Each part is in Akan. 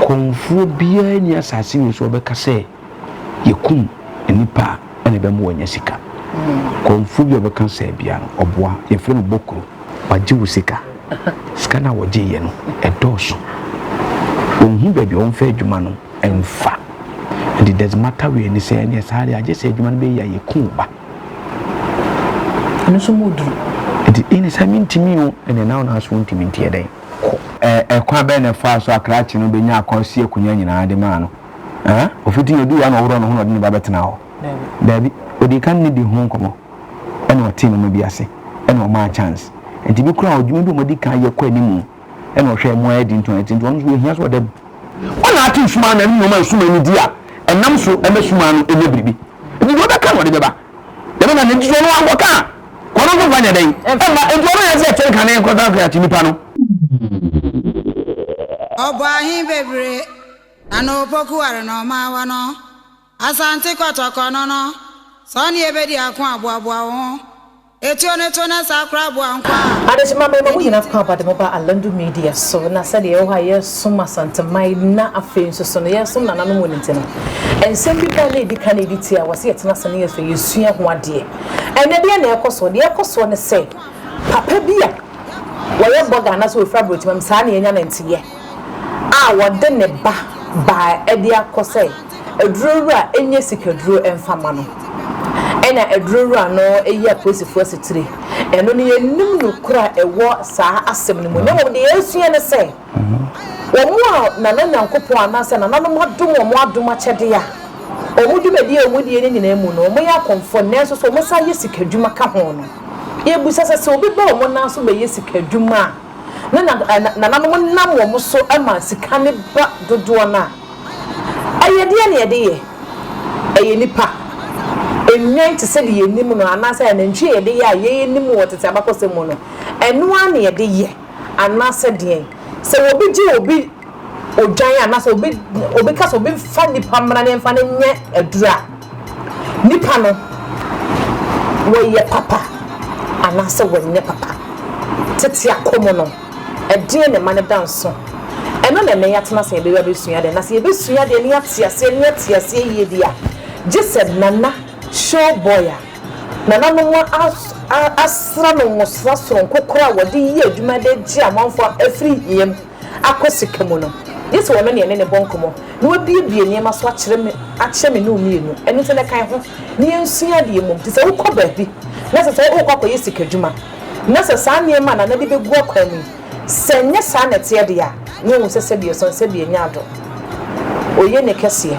Kɔmfoɔ biara nni asase wei so a ɔbɛka sɛ yɛkum nnipa a ɛna ɛbɛma wanya sika. Kɔmfoɔ bi a ɔbɛka saa biara no, ɔboa. Yɛfrɛ no bokuro. Wagye wo sika. Sika no a wɔgyeeɛ no, ɛdɔɔso. Ɔnhu baabi a ɔmfa adwuma no mfa. Nti does matter wei ne sɛ ɛneɛ saa deɛ agye sɛ adwuma no bɛyɛ a yɛku wo ba. Ɛno nso mu duru. Nti ɛne sɛ mentumi o, ɛneɛ na wo na aso wontumi nti yɛ dɛn? Kɔ. Ɛkwan bɛn na ɛfaa so a krakye no benyaa kwan sii akonnwa nyinaa de maa no? Ɛ? Ofiti oduu hɔ a na ɔworɔw ne ho na ɔde ne ba bɛtenaa hɔ? Dabi. Odii kan ne no dii ho nkɔmmɔ, ɛnna ɔtee nneɛma bi ase, ɛnna ɔmaa chance. Enti bi koraa adwuma bi a wɔadi kan ayɛ kɔ anim, ɛnna ɔhwɛɛ mu ara di nti ɔno nti ɔno nso ohia sɛ ɔda bi. Ɔna ate sum ano, ɛne nneɛma a sum ani di a ɛnam so ma sum ano nya biribi. Enti deɛ ɔbɛka na ɔde bɛba. Deɛ ɔbɛka no, enti sɛ ɔno ankɔka a, kɔ no nso mfa nyɛ dɛn? Ɛmma. Enti ɔno yɛ sɛ ɛkyɛn kane kɔsa krakye nipa no. Ɔbɔ ahe bebree na na opoku ware na ɔma awa no Asante kɔtɔkɔ no no sɛ ɔne ebedi ako a boaboa wo ho Etuo no to na saa koraa boa nkwa a Adehyema mema mo nyinaa kɔ aba de mo ba Alandu Media so na sɛdeɛ yɛwɔ hɔ a yɛresom Asanteman na afei nso so no yɛresom nananom wɔ ne nti no nsɛm bi ba na ɛdi kan na ɛdi tia a wɔse yɛtena ase na yɛsua yɛsua ho adeɛ. Ɛnnɛ deɛn na ɛrekɔ soɔ? Deɛ ɛrekɔ soɔ ne sɛ papa bi a wɔyɛ bɔga anaasɛ wɔfiri aborɔkyima mu saa na yɛanya no nteyɛ a wɔde ne ba baa de akɔ sɛ adurowura nyɛ sikaduro mfa ma no. Ɛna adurowura no yi apolisifoɔ asitire. Ɛno no yɛnnim nokorɛ a ɛwɔ saa asɛm no mu. Na mmom deɛ yɛresua ne sɛ, wɔn a Nana Nyankopɔn anaasɛ nananom adom wɔn adom akyɛdeɛ a, wɔn dwumadie a wɔdie no nyinaa mu no, wɔyɛ akɔmfoɔ nanso so wɔsan yɛ sikadwuma ka ho no. Yɛbisa sɛ, sɛ obi ba wɔn nan so bɛyɛ sikadwuma a, na nananom nam wɔn so ma sika no ba dodoɔ no a, ɛyɛ deɛn na yɛde yɛ? Ɛyɛ nnipa, nnwan te sɛ deɛ yɛnim no, anaasɛ anantwie a yɛde yɛ a yɛnim wɔ tete abakɔsɛm mu no, ɛno ara na yɛde yɛ, anaasɛ deɛn? Sɛ obi gye obi odwan anaasɛ obi obi ka sɛ obi mfa nipa mmra na yɛmfa no nyɛ aduru a, nipa no wɔyɛ papa anaasɛ wɔnyɛ papa? Tete akɔ mu no, ɛdeɛn na ɛma no da nso? Ɛno na ɛnnɛ yɛatena ase a yɛbɛba abɛsua adeɛ. Na sɛ yɛbɛsua adeɛ na yɛate aseɛ na yɛate aseɛ yie deɛ a, gye sɛ Nana Showboy a nananom asra no nwosra soronko koraa a wɔde yɛ adwuma de gye amanfoɔ afiri hia mu akɔ sika mu no, gye sɛ ɔno na yɛne no bɔ nkɔmmɔ na wabuebue nneɛma so akyerɛ me akyerɛ me ne wo mmienu. Ɛno nti na kan ho na yɛnsua adeɛ mmom. Nti sɛ wokɔ baabi na sɛ sɛ worekɔ akɔyɛ sikadwuma na sɛ saa nneɛma a Nana de bɛgu akwan mu yi, sɛ ɛnyɛ saa na ɛteɛ deɛ a, na woahu sɛ sɛdeɛ ɛsɔ no sɛdeɛ ɛnya adɔ. Oye ne kɛseɛ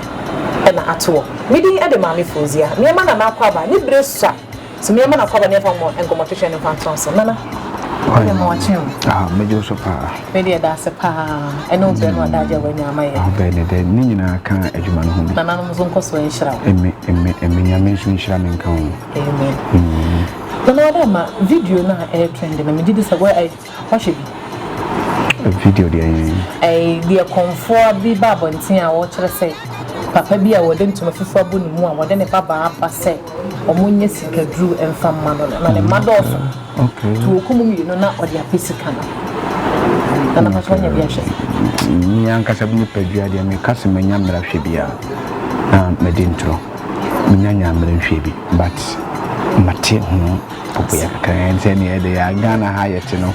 na ato hɔ. Me din de Maame Fozia. Meɛma Nana Akwaaba ne berɛ sua. So meɛma no akwaaba na yɛmfa mmɔ nkɔmmɔtwetwe no mfa ntoa so. Nana, wodeɛ ma wakye o. Ah, megye wo so paa. Me deɛ da ase paa. Ɛne wo brɛ no adagye a wanya ama yɛn. Ah, bɛɛ ne dɛ, ne nyinaa ka adwuma no ho bi. Nananom nso nkɔ so nhyira wo. Eme, eme, eme, Nyame nso nhyira me nka ho. Amen. Nana wada ma video no a ɛyɛ trend no, megye di sɛ wahwɛ bi. Video deɛ yɛn. Ɛɛ deɛ kɔmfoɔ bi ba abɔnten a ɔrekyerɛ sɛ papa bi a wɔde ntoma fufuo abɔ ne mu a wɔde ne babaa aba sɛ wɔnyɛ sikaduru mfa mma no no, na ne mma dɔɔso. Nti wɔku mu mmienu na ɔde apɛ sika no. Nana Pacho wanya bi ahwɛ? Me ankasa me nipadua deɛ meka sɛ manya mmerɛ ahwɛ bi a na madi ntorɔ. Menya nyaa mmerɛ nhwɛɛ bi but mate ho popoeɛ kakra. Ɛne sɛ neɛ ɛde Ghana ha yɛte no.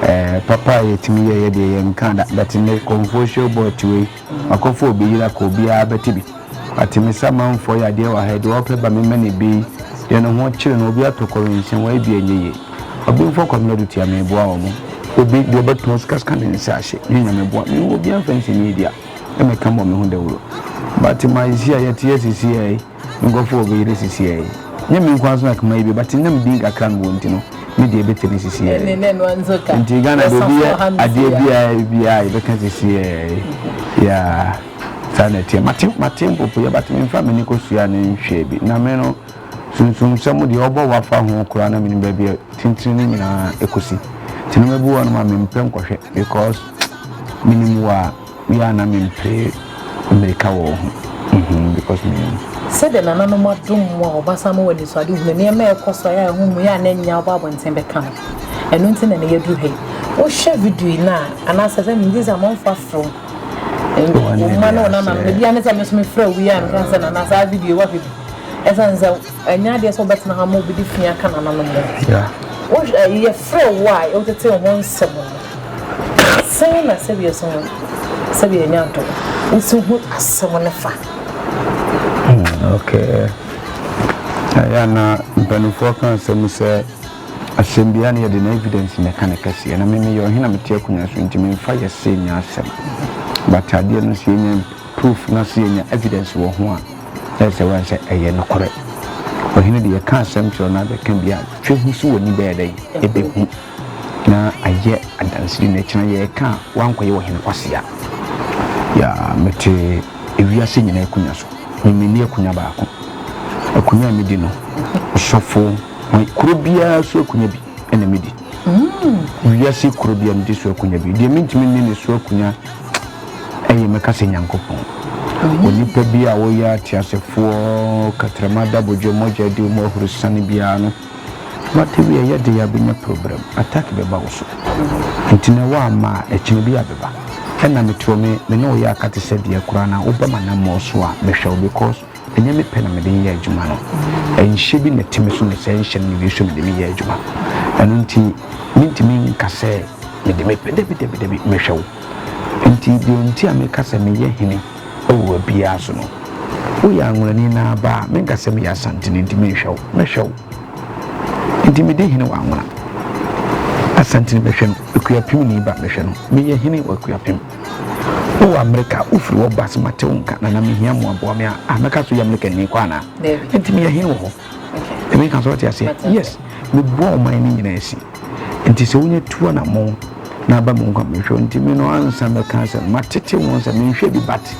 Eh papa a yɛtumi yɛ yɛ deɛ yɛnka da but nnɛ kɔmfoɔ show boy te wei wakɔfa obi yere akɔ obiara bɛte bi ate me sa manfoɔ yɛ adeɛ wɔ ha deɛ ɔpɛ ba me ma ne bi deɛ ne ho kyere no obi atɔ kɔwensen wɔ ebi ɛnyɛ yie obi mfɔ kɔmena do tia me boa wɔn obi deɛ ɔbɛtɔn sika sika ne nsa ahye ne nyame boa me obi amfa nsɛm yi dia ɛmɛka mmɔ me ho dawuro but ma sisi a yɛte yɛ sisi yɛ Nkurɔfoɔ wɔ bɛyere sisiɛ yi. Nyɛ me nkoa nso na kma yi bi but nam din kakra mewɔ nti no me deɛ bɛte ne sisiɛ yi. Nti Ghana deɛ obi yɛ adeɛ biaa biaa yɛbɛka sisiɛ yi yeah saa na ɛteɛ. Mate mate mpopoeɛ but memfa m'ani kɔ sua ne nhwɛɛ bi na me no sunsumsɛm deɛ ɔbɔ wafa ho koraa na menim baabi a tintini no nyinaa ɛkɔsi nti nneɛma bi wɔ hɔ nom a mempɛ nkɔhwɛ because menim wɔ a Yɛ a na mempere mmirika wɔ wo ho mhm because menim. Sɛdeɛ nananom adom wo a wɔbasa ama wo anisoadehunu, nneɛma a ɛrekɔ so a ɛyɛ a ɛho hu, yɛ a na ɛnyɛ a wobɔ abɔnten bɛka no. Ɛno nti na ɛnnɛ yɛaduru ha yi. Wohwɛ video yi no a, anaasɛ sɛ megye di sɛ amanfoɔ afrɛ wo. Wo mma ne wo nananom, ebia ne sɛ me nso mefrɛ wo yi a meka sɛ nana saa video yi wahwɛ bi. Ɛsiane sɛ ɛnyɛ adeɛ sɛ wobɛtena ha ma obi de fi aka nananom ho. Wohwɛ yɛfrɛ wo a wotete wo ho nsɛm no, sɛn na sɛbi ɛso sɛbi ɛnyɛ adom wosi hu asɛm no fa? Okay. Ɛyɛ a na mpanimfoɔ ka asɛm sɛ Asɛm biara no yɛde no evidence na ɛka no kɛseɛ na me meyɛ ɔhene a mete akonwa so nti memfa yɛse nyɛ asɛm but adeɛ no sɛ yɛnya proof na sɛ yɛnya evidence wɔ ho a na ɛsɛ wɔn sɛ ɛyɛ nokorɛ. Ɔhene de yɛka asɛm kyerɛ no abɛka bi a twe ho so wɔ ni bɛyɛ dɛn ɛbɛhu na ayɛ adansedi na ɛkyena yɛka a wankɔyɛ ɔhene kwasea. Ya mete ewiase nyinaa akonwa so me menni akonwa baako akonwa a medi no ɔsɔfo Kuro biara so akonnwa bi na medi. Wiase kuro biara medi so akonnwa bi. Deɛ mentumi nni ne so akonnwa ɛyɛ mɛka sɛ Nyankopɔn. Onipa bi a wɔyɛ ateasefoɔ, katrama da bodwo, mogya di mu ahurusane biara no, wate wie ɛyɛ de abɛnya problem, attack bɛba wo so. Nti na woamma a, ɛkyena bi abɛba. Ɛna mete hɔ me me ne wo yɛ aka te sɛ deɛ koraa na woba m'anammɔn so a mehwɛ wo because Ɛnyɛ me pɛ na mede yɛ adwuma no. Nhyɛ bi na ɛte me so na saa nhyɛ no na mewie so mede meyɛ adwuma. Ɛno nti mentumi nka sɛ mede me pɛ. Dabi, dabi, dabi, mehwɛ wo. Nti deɛ nti a meka sɛ meyɛ hene wɔ obiara so no, woyɛ Anwonani na aba a, menka sɛ meyɛ Asanteni nti menhwɛ wo. Mɛhwɛ wo. Nti medi hene wɔ Anwona. Asanteni bɛhwɛ no, Akuapemni ba mɛhwɛ no. Meyɛ hene wɔ Akuapem. Wowɔ Amerika, wofiri hɔ ba sɛ mate wo nka na na mehia mmoa boa me a, ah mɛka sɛ woyɛ Amerikani kɔ anaa? Nti meyɛ he wɔ hɔ? Ɛmi ka sɛ ɔte aseɛ? Yes, meboa ɔman no nyinaa si. Nti sɛ wonya tu anammɔn na aba mu nkwa mehwɛ nti me no ansa mɛka sɛ matete wɔn sɛ menhwɛ bi but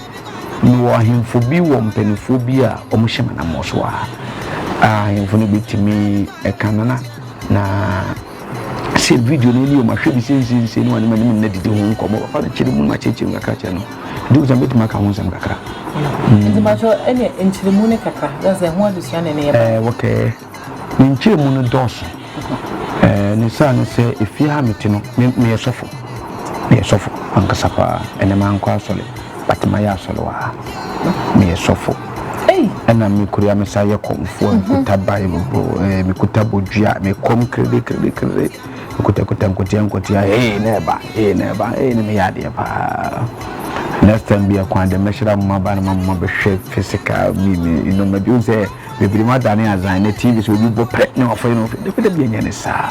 mewɔ ahemfo bi wɔ mpanimfoɔ bi a wɔhyɛ m'anammɔn so a ahemfo no bɛtumi ɛka nana na Sɛ video no ni o, mahwɛ bi seiseisei ne wane m'anim nna didi ho nkɔmmɔ. Papa no kyerɛ mu no makyerɛkyerɛ mu kakra kyerɛ no. Nti wosan bɛtumi aka ho nsɛm kakra. Nti mpakyɛ ɛne nkyerɛmu ne kakra, na sɛ ho adesua na ɛne yɛba. Ɛɛ wɔkɛɛ. Ne nkyerɛmu no dɔɔso. Ɛɛ ne saa ne sɛ efie ha mete no, me meyɛ sɔfo. Meyɛ sɔfo ankasa paa. Ɛnɛ mankɔ asɔre, but mayɛ asɔre wɔ ha. Meyɛ sɔfo. Ɛna me kura me sa yɛ kɔmfoɔ, mekuta Bible, mekuta bodua, mekɔm kerede kerede kerede, mekutakuta nkotia nkotia, hey na ɛba, hey na ɛba, hey na meyɛ adeɛ paa. Next time bi ɛkwan dɛ mɛhyira mo aba na ma mo bɛhwɛ physical me me nneɛma bi, sɛ bebree mo adane azan na TV so obi bɔ pɛ na wafɔ yɛ no dabi dabi ɛnyɛ ne saa.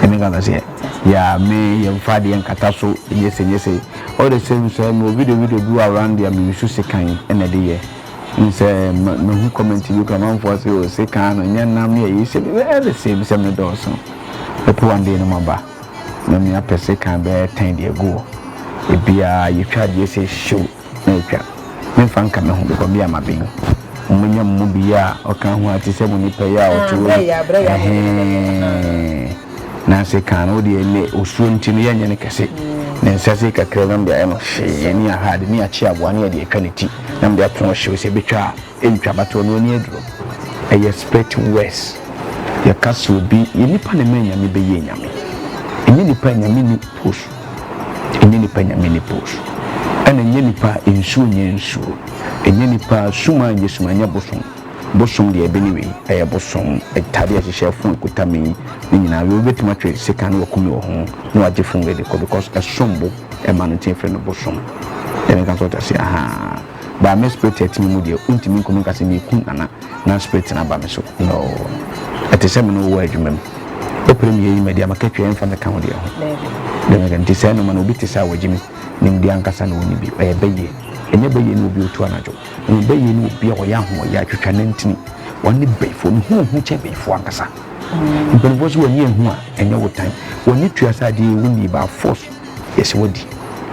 Ɛmi nka sɛ ya me yɛmfa adeɛ nkata so nyɛ sɛ nyɛ sɛ all the same sɛ mewɔ video video bi wɔ around deɛ me use sekan ɛna ɛde yɛ. Nsɛ mehu comment bi koraa amanfoɔ sɛ o sekan no nyɛ nam ne ayi sɛ ɛyɛ the same sɛ me dɔɔso mɛpɛ one day no maba na me apɛ sekan bɛyɛ tɛn de agu hɔ ebiaa yɛtwa adeɛ sɛ hyew na atwa memfa nka me ho because me a maben monya mo mu bi a ɔka ho a te sɛ mo nipa yi a ɔte hɔ yi ɛhɛɛ Na sekan no, wo deɛ ne osuo nti no yɛnyɛ no kɛse. Ne nsa sei kakra na mede ayɛ no hyee ne aha de ne akye aboa ne yɛde atwa ne ti na mede ato hɔ hyew sɛ ɛbɛtwa a ɛntwa but ɔno ani aduro. Ɛyɛ spirit worse. Yɛka sɛ obi yɛ nipa na ɛma anyame bɛyɛ anyame. Ɛnyɛ nipa anyame ni post. Ɛnyɛ nipa anyame ni post. Ɛna ɛnyɛ nipa nsuo nyɛ nsuo. Ɛnyɛ nipa suma nyɛ suma ɛnyɛ bosom. Bosom deɛ ɛbɛ ne wei ɛyɛ bosom ntade a ɛhyehyɛ fon ɛkuta me yi ne nyinaa wei wobɛtumi atwe sekan ne waku me wɔ ho na wagye fon wei de kɔ because ɛsom bo ɛma no nti yɛfrɛ no bosom deɛ meka sɛ ɔte aseɛ ahaa baa me spirit ɛte me mu deɛ wontumi nku me nka sɛ meku nana na spirit no aba me so no ɛte sɛ me ne wowɔ adwuma mu wopere me yɛyi madi amaka twa ɛmfa meka ho deɛ ho deɛ meka nti sɛ ɛnoma no obi te sɛ a wagye me nimdeɛ ankasa na ɔni bi ɛyɛ bɛyie ɛnyɛ bɛyie ne obi ɔtu anadwo Wɔn bɛyɛ ne obi a ɔyɛ ahoɔyɛ atwitwa nantini. Wɔne bɛyifoɔ ne ho hu kyɛ bɛyifoɔ ankasa. Mpanimfoɔ sɛ wɔn ani ehu a ɛnyɛ wo tan. Wɔn ani tua sɛ adeɛ ewu ni by force yɛsɛ wadi.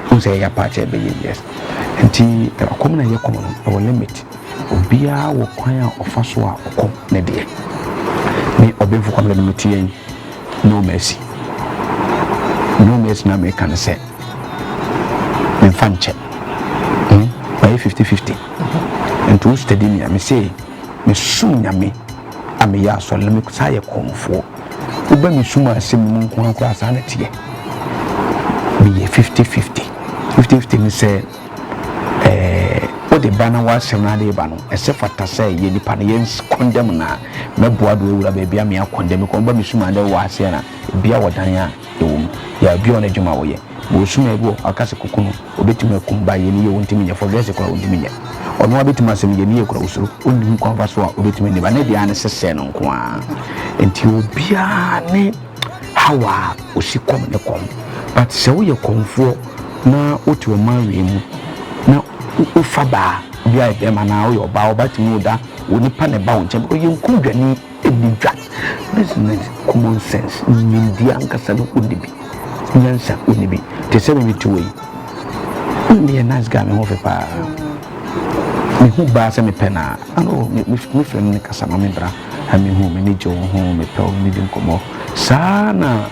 Wɔn sɛ ɛyɛ apaakyɛ ɛbɛyɛ yes. Nti ɔkɔm na ɛyɛ kɔm no ɛwɔ limit. Obiara wɔ kwan a ɔfa so a ɔkɔ ne deɛ. Me ɔbenfo Kwame na me ti yɛn no mercy. No mercy na meka ne sɛ. Memfa nkyɛ. Hmm? Mayɛ 50 50. Nti wo steady me a, me se mesom Nyame a meyɛ asɔre na me saa yɛ kɔmfoɔ. Woba me sum asɛm mu nko ara koraa saa na teɛ. Meyɛ 50 50. 50 50 ne sɛ. Wode ba na w'asɛm no ade ba no, ɛsɛ fata sɛ yɛ nipa no yɛn kɔndɛm na mɛboa do awura baabi a mea kɔndɛm kɔ ɔba me sum ade wɔ aseɛ na bia wɔ dan a ɛwɔ mu yɛ obi a ɔno adwuma wɔyɛ ma osum a ebi wɔ aka sɛ kuku no obetumi akum ba yɛ ne yɛ wontumi nyɛ forget koraa wontumi nyɛ ɔno abɛtumi asɛm yɛ ne yɛ kora osuro ɔnni ho kwan fa so a obetumi ne ba ne deɛ ne sesɛ no nko ara nti obiara ne how a osi kɔm ne kɔm but sɛ woyɛ kɔmfoɔ na wote ɔman wie mu na wofa baa bi a bɛrima na woyɛ ɔbaa ɔbaa tumi wo da wo nipa na ɛba wo nkyɛn because yɛnkum dwani ɛni dwa. Business common sense nimdeɛ ankasa no wonni bi, nyansa wonni bi. Te sɛ me mete wɔ yi, meyɛ nice guy, me ho fɛ paa. Me ho baa sɛ mepɛ na ano me frɛ no ne kasa ma me bra ha me hu m'ani gye wo ho mepɛ wo ne di nkɔmmɔ saa na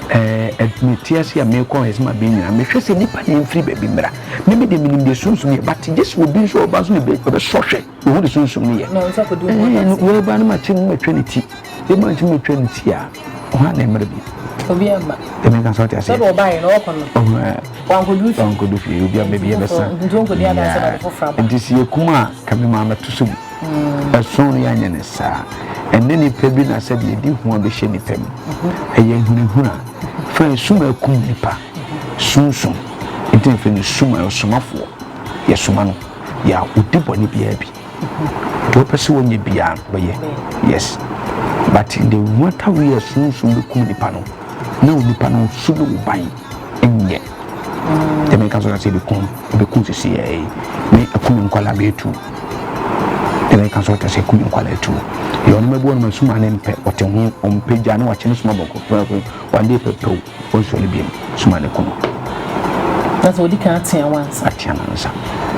ɛɛ mete ase a mekɔ ɛsɛ ma bɛn nyinaa mehwɛ sɛ nipa na mfiri baabi mmra me me deɛ menim deɛ sunsum yɛ but gye sɛ obi nso ɔba nso na ɛbɛsɔ hwɛ. Ohu de sunsum no yɛ. Ɛɛ wei ba no ma kye mu matwa ne ti. Yɛ ma kye mu matwa ne ti a, ɔha na mmerɛ bi. Obi ama. Ɛmɛ nka sɛ ɔte aseɛ. Sɛ ɔba yɛ na ɔkɔ no. Wankɔdu fie. Wankɔdu fie. Obi ama bi ɛbɛsa. Nti ɔnkɔdi adanse na ɔde foforɔ aba. Nti sɛ yɛkum a, ka me maa mɛto so bi. Ɛso no yɛanyɛ ne saa. Ɛnɛ nipa bi na sɛdeɛ yɛdi ho abɛhyɛ nipa mu. Ɛyɛ hunahuna. Fa sum akum nipa. Sunsum. Nti na ɛfrɛ no sum a ɔsomafoɔ. Yɛsoma no. Yɛ a ɔdi bɔne biara bi. Deɛ ɔpɛ sɛ ɔnyɛ biara no ɔbɛyɛ. Yes. But the matter wei a sunsum bɛkum nipa no, na onipa no su ne wo ban nyɛ. Deɛ meka so na sɛ ɛbɛkum, ɛbɛkum sisi yɛ me ɛkum nkwalaa bɛyɛ tu. Deɛ meka so sɛ ɛkum nkwalaa tu. Yɛ ɔno mɛbu ɔno suma ne mpɛ, ɔte ho, ɔmpɛ gya ne wakye ne suma bɔkɔ, one day pɛpɛw. Ɔnsɔre biom, soma ne kunu. Na sɛ ɔdi kan atea wo ansa. Atea no ansa.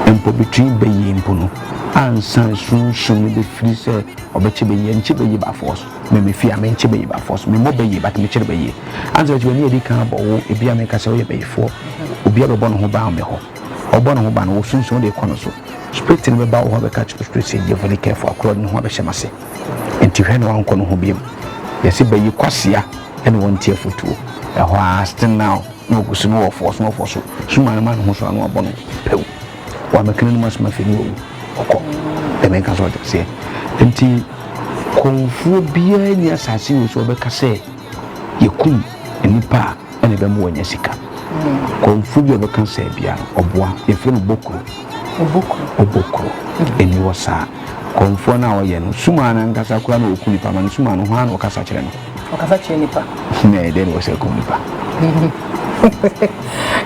Mpo between bɛyie mpo no, ansa sunsum no bɛfiri sɛ ɔbɛkye bɛyie, ɛnkye bɛyie by force. Me me fie a, menkye bɛyie by force. Memmɔ bɛyie but mekyere bɛyie. Ansa bɛkye bɛyie ne yɛdi kan abɔ wo, ebia meka sɛ woyɛ bɛyifoɔ, obi abɛbɔ ne ho ban wɔ me hɔ. Ɔbɔ ne ho ban no, wo sunsum wode rekɔ no so. Spirit no bɛba wo hɔ abɛka akyerɛ wo spirit sɛ yɛ very careful, akorɔ de ne ho abɛhyɛ m'ase. Nti hwɛ na wankɔ no ho biom. Yɛse bɛyi kwasea ɛne wɔn nti afutuo. Ɛhɔ ara still now na ɔgu so na ɔfɔɔ so na ɔfɔɔ so. Suma no ma ne ho so ano abɔ no pɛw. Wamɛka n'anim asɛm afei ne wawu. Ɔkɔ. Dɛm nka so ɔte aseɛ. Nti kɔmfoɔ biara nni asase wei so ɔbɛka sɛ yɛkum nnipa a ɛna ɛbɛma wanya sika. Kɔmfo bi a ɔbɛka sɛ bia no ɔboa, yɛfrɛ no bokuro. Obokuro. Ɛni hɔ saa. Kɔmfoɔ no a ɔyɛ no, sumaa no ankasa koraa na ɔku nipa ma no, sumaa no hwan na ɔkasa kyerɛ no? Ɔkasa kyerɛ nipa. Na ɛyɛ dɛn na ɔsɛ kum nipa?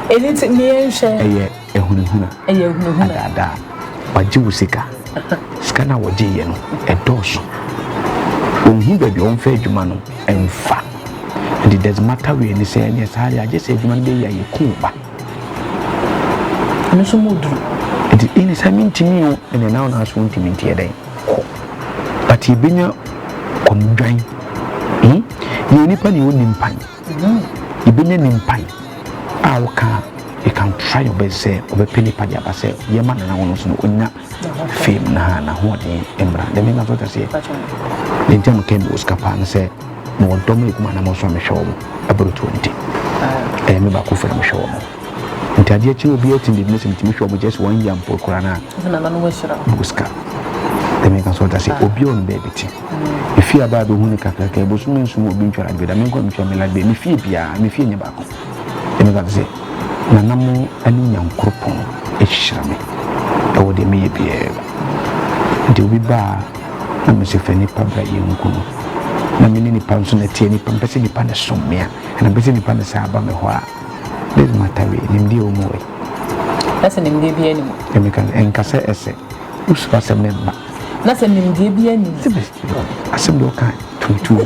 Ɛni ti ne yɛnhwɛ. Ɛyɛ ahunahuna. Ɛyɛ ahunahuna. Adaadaa. Wagye wo sika. Sika no a wɔgyeeɛ no, ɛdɔɔso. Ɔnhu baabi a ɔmfa adwuma no mfa. Nti does matter wei ne sɛ ɛneɛ saa deɛ agye sɛ adwuma no bɛyie a yɛku wo ba. Ɛno nso mu duru. Nti ɛne sɛ mentumi o, ɛneɛ na wo na aso wontumi nti yɛ dɛn kɔ. But yɛbɛnya kɔmdwan. Hmm? Yɛ nipa ne ɔnni mpan. Yɛbɛnya nimpan a woka a, you can try your best sɛ ɔbɛpɛ nipa de aba sɛ yɛma nana wɔn nso no ɔnya fame na n'ahoɔden mmra. Dɛm nka so ɔte aseɛ. Ne nti a meka mi wɔ sika paa no sɛ mewɔ dɔm a ɛgu m'anam so a mehwɛ wɔn ɛboro 20. Ɛyɛ me baako fo na mehwɛ wɔn. Nti adeɛ kye obi atim biribi no sɛ metumi hwɛ wɔn just one year mpo koraa no a mewɔ sika. Dɛm nka so ɔte aseɛ. Obi a ɔno baabi te. Efie a baa bɛhu no kakraka yi, bosome nson mu obi ntwa light bill da, me nko a metwa me light bill, me fie biara, me fie nyɛ baako. Ɛno ka sɛ, Nana mo ne Nyankoropɔn ahyira me ɛwɔ deɛ meyɛ biara mu. Nti obi ba a, na mese fa nipa bra yɛnku no. Na me ne nipa nso na ɛteɛ, nipa mpɛ sɛ nipa na som me a, ɛna mpɛ sɛ nipa na saa ba me hɔ a, this matter wei, nimdeɛ wɔ mu wei. Ɛsɛ nimdeɛ biara ni mu. Ɛmeka ɛnka sɛ ɛsɛ, wosuro asɛm no mma. Na sɛ nimdeɛ biara nni mu. Asɛm deɛ ɔka tuotuo.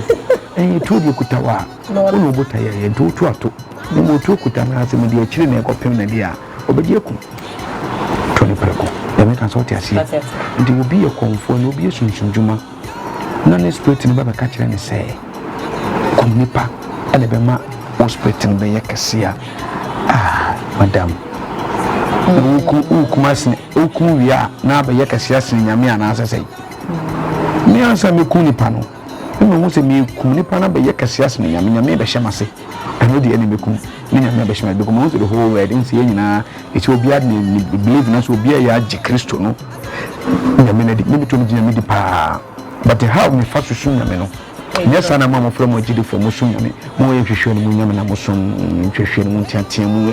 Ɛyɛ tuo deɛ kuta wo a, wo na wobota yɛ yɛ nti wotu ato. Na mmom otuo kuta no asɛm deɛ akyire na ɛkɔpem no deɛ a, ɔbɛgye akum. To no prɛko. Deɛ meka sɛ wote aseɛ. Nti obi yɛ kɔmfoɔ na obi yɛ sunsumdwuma na ne spirit no ba bɛka kyerɛ no sɛ kum nipa ɛna ɛbɛma wo spirit no bɛyɛ kɛse a, ah madam. Na wokum asene Wokum wie a, na abɛyɛ kɛse asene Nyame anaasɛ sɛn? Me ansa mɛkum nipa no, na mahu sɛ mekum nipa no abɛyɛ kɛse asene Nyame, Nyame bɛhyɛ m'ase, ɛno deɛ ɛne mɛkum. Ne Nyame abɛhyɛ me because mahu sɛ the whole world nsi yɛn nyinaa ɛsɛ obiara de ne believe na sɛ obiara yɛ agye Kristo no Nyame no adi. Me metumi gye Nyame di paa but how me fa so som Nyame no nyɛ saa na mo a mofrɛ mo agyidifoɔ mo som Nyame mo yɛ nhwehwɛ no mo Nyame na mo som nhwehwɛ no mo nteatea mu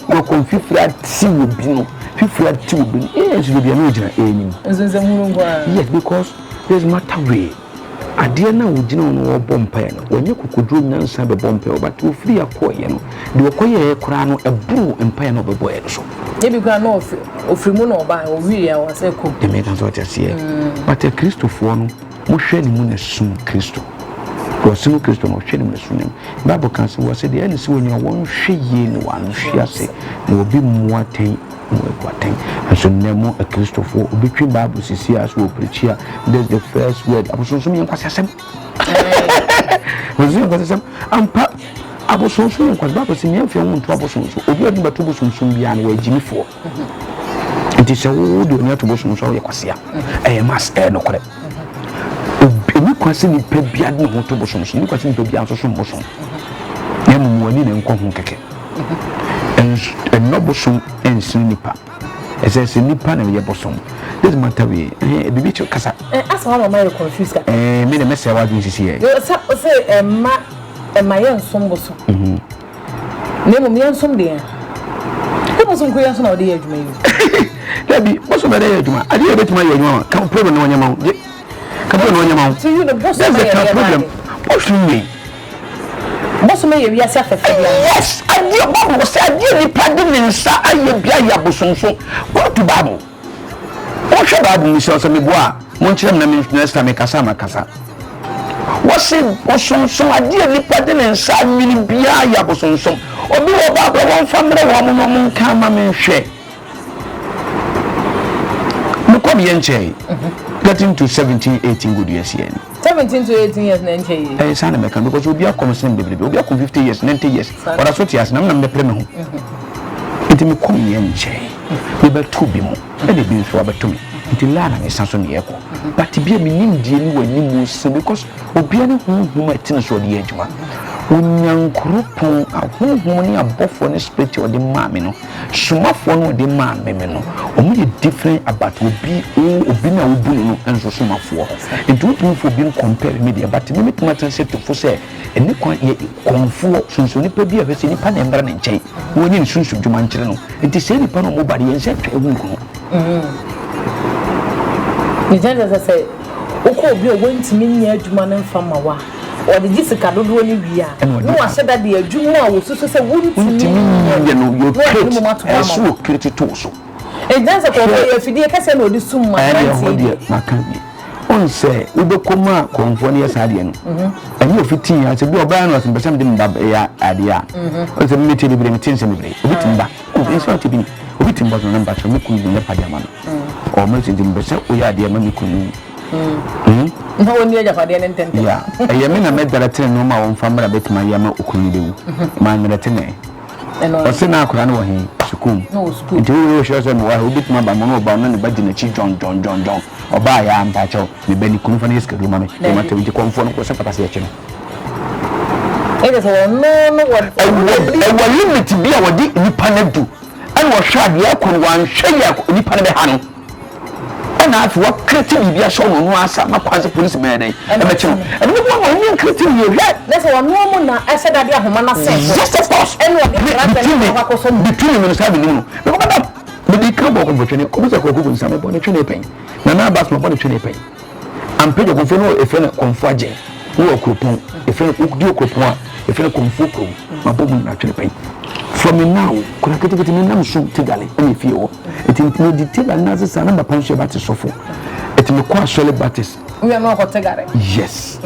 wɔkɔ mfifiri ate wɔ bi no fifiri ate wɔ bi no ee nso baabi a na ogyina ɛnim. Yes, because there's matter way. Adeɛ no a ɔgyina hɔ no ɔrebɔ mpaeɛ no, wanya kokoduro nyansa bɛbɔ mpaeɛ but ɔfiri akɔeɛ no, deɛ ɔkɔyɛeɛ koraa no ɛboro mpaeɛ no a ɔbɛbɔeɛ no so. Ebi koraa na ɔfiri mu na ɔbaeɛ, ɔwieɛ a ɔsɛ kɔ. Deɛ meka sɛ ɔte aseɛ. But Akristofoɔ no, mohwɛ ne mu na som Kristo. Deɛ ɔsom Kristo no, ɔhwɛ ne mu na som Nyame. Bible ka sɛ, wɔse deɛ ɛne sɛ wɔnyina wɔnhwɛ yie na wɔanhwe ase na obi mmu atɛn. Wɔabu atɛn. Nso nnɛ mo Akristofoɔ, obi twe Bible sisi a so ɔpreachi a, this the first word. Abosonsom yɛ nkwaseasɛm. Abosonsom yɛ nkwaseasɛm. Ampa, abosonsom yɛ nkwaseasɛm. Bible sɛ nea mfeɛ ho nto abosonsom. Obi a ɔde bɛto bosonsom biara no, wɔyɛ gyimifoɔ. Nti sɛ wo de w'ani ato bosom so a woyɛ kwasea. Ɛyɛ mass, ɛyɛ nokorɛ. Ɛni kwan sɛ nipa biara de ne ho to bosom so. Ɛni kwan sɛ nipa biara nso som bosom. Na mmom w'ani na nkɔ ho kɛkɛ. Ɛnnɔ bosom ɛnsene nipa. Ɛsɛ sɛ nipa na ɛyɛ bosom. This matter wei, ɛhɛn, biribi kyerɛ kasa. Eh, asa wa mama yɛ confused kakra. Eh, me na mɛsɛe w'adwene sisi yɛ. Sɛ ɔsɛ ɛma ɛma yɛ nsom bosom. Mhm. Na mmom yɛn nsom deɛ. Sɛ bosom kuro yɛn so na ɔde yɛ adwuma yi. Dabi, bosom na ɛde yɛ adwuma. Adeɛ yɛ bɛtumi ayɛ adwuma ma. Ka problem na ɔnyɛ ma wo. Gye. Ka problem na ɔnyɛ ma wo. To you no bosom yɛ deɛ problem. Bosom wei. Bosom yɛ wiase afɛfɛ bi. Yes, adeɛ Bible sɛ adeɛ nipa de ne nsa ayɛ bi ayɛ abosomso. Go to Bible. Monhwɛ Bible mu sɛ sɛ meboa a, monkyerɛ me na me next time mekasa a makasa. Wɔse bosonsom adeɛ a nipa de ne nsa anwene biara yɛ abosonsom. Obi wɔ Bible a wɔmfa mmerɛ wɔn na wɔn nka ama me nhwɛ. Mekɔ deɛ nkyɛe. Getting to 17, 18 good years yɛ ni. 17 to 18 years na nkyɛ yie. Ɛyɛ saa na mɛka because obi akɔm sen bebrebe obi akɔm 50 years 90 years ɔda so te ase na me na mebɛpere me ho. Nti mekɔ meyɛ nkyɛe mebɛto bi mu ɛna ebi nso abɛto me nti laa na mesa so meyɛ kɔ but bia me nimdeɛ ne w'anim sɛ because obia ne honhom a ɛte ne so ɔde yɛ adwuma. Onyankoropɔn ahonhom ne abɔfoɔ ne spirit a ɔde maa me no Somafoɔ no ɔde maa me me no ɔmo yɛ different about obi o obi no a wobu no no nso somafoɔ nti wontumi nfa obi ncompare me deɛ but me mɛtumi atena ase atu fo sɛ ɛne kwan yɛ kɔnfoɔ sunsun nipa bi a hwɛ sɛ nipa na ɛmmra ne nkyɛn na wɔnyɛ ne sunsun dwuma nkyerɛ no nti sɛ nipa no ɔmo ba de yɛn nsa atwa ehu nkunu. Ne kyerɛ sɛ sɛ wokɔ obi a wɔntumi nyɛ adwuma no mfa ma wo a Ɔde gye sika dodoɔ no wie a, na wahyɛ da de adwuma a wɔsusu sɛ wontumi nyɛ no, na wɔde ne mom ato hɔ ama wo. Ɛsɛ to so. Ɛgyina sɛ kɔmfoɔ yɛ afidie kɛseɛ na ɔde sum ma mmeranteɛ yi. Ɛdeɛ maka wie. Ɔn sɛ wobɛkɔ mu a kɔmfoɔ no yɛ saa adeɛ no, ɛnyɛ ofitii a sɛ bi ɔbaa no ɔsɛ mpɛ sɛ mede me ba yɛ adeɛ a, ɔn sɛ metie bebree, mete nsɛm bebree, obi tumi ba, nsɛm ɔte bi ni, obi tumi ba sɛ ɔno mpakyɛ me kunu de nyɛ padeɛ ama no, ɔmo sɛ nti mepɛ sɛ woyɛ adeɛ ma me kunu. Hmm? Na wɔnni agyapadeɛ no ntɛmntɛm. Yeah. Ɛyɛ me na mɛdara tene nneɛma a wɔmfa mmra bɛtumi ayɛ ama okunu no bɛwu. Mannara tene. Ɔse na akwadaa no wɔ he? Sukuu mu. Nti wo wo hyerɛ sɛ mewɔ ha, wobɛtumi aba mo ne ɔba no ne ba di n'akyi dwɔn dwɔn dwɔn dwɔn. Ɔbaa yɛ a mpakyɛw, me ba ni kunu fa no yɛ sikaduro ma me. Yɛ ma tɛm nti kɔmfoɔ no kɔ sɛ pata sɛ yɛkye no. Ɛkyɛ sɛ ɔno no wɔ ɛwɔ limit bi a wɔde nipa no adu ɛna ɔhwɛ adeɛ akɔ no wanhwɛ yɛ nipa no bɛha no. Ɛna afei wakreti biribi ahyɛ ɔno ɔno asa ma kwan sɛ polisi bɛyɛ dɛn ɛbɛkye no ɛno bɛboa ma ɔnyɛ nkreti no yie hwɛ. Na sɛ ɔno mu na ɛhyɛ dade ahoma no asɛn so yes of course ɛna ɔde aberanteɛ no akɔ akɔsɔ mu. Between me no saa menim no mekɔ bɛda mede ka bɔ kɔmfɔtwene kɔbisa kɔkɔ gu nsa mebɔ ne twene pɛn nana abas mabɔ ne twene pɛn ampagya kɔmfo no efrɛ no kɔmfo agyen no wɔ kuropɔn efrɛ no wodi okuropɔn a efrɛ no kɔmfo kurom mabɔ mu nyinaa twene pɛn from now kora ketekete me nam so tegale ɛna efie hɔ Eti me di Tegare n'ase saa na papa nso yɛ Baptist sɔfo. Eti me kɔ asɔre Baptist. Wia no akɔ Tegare. Yes.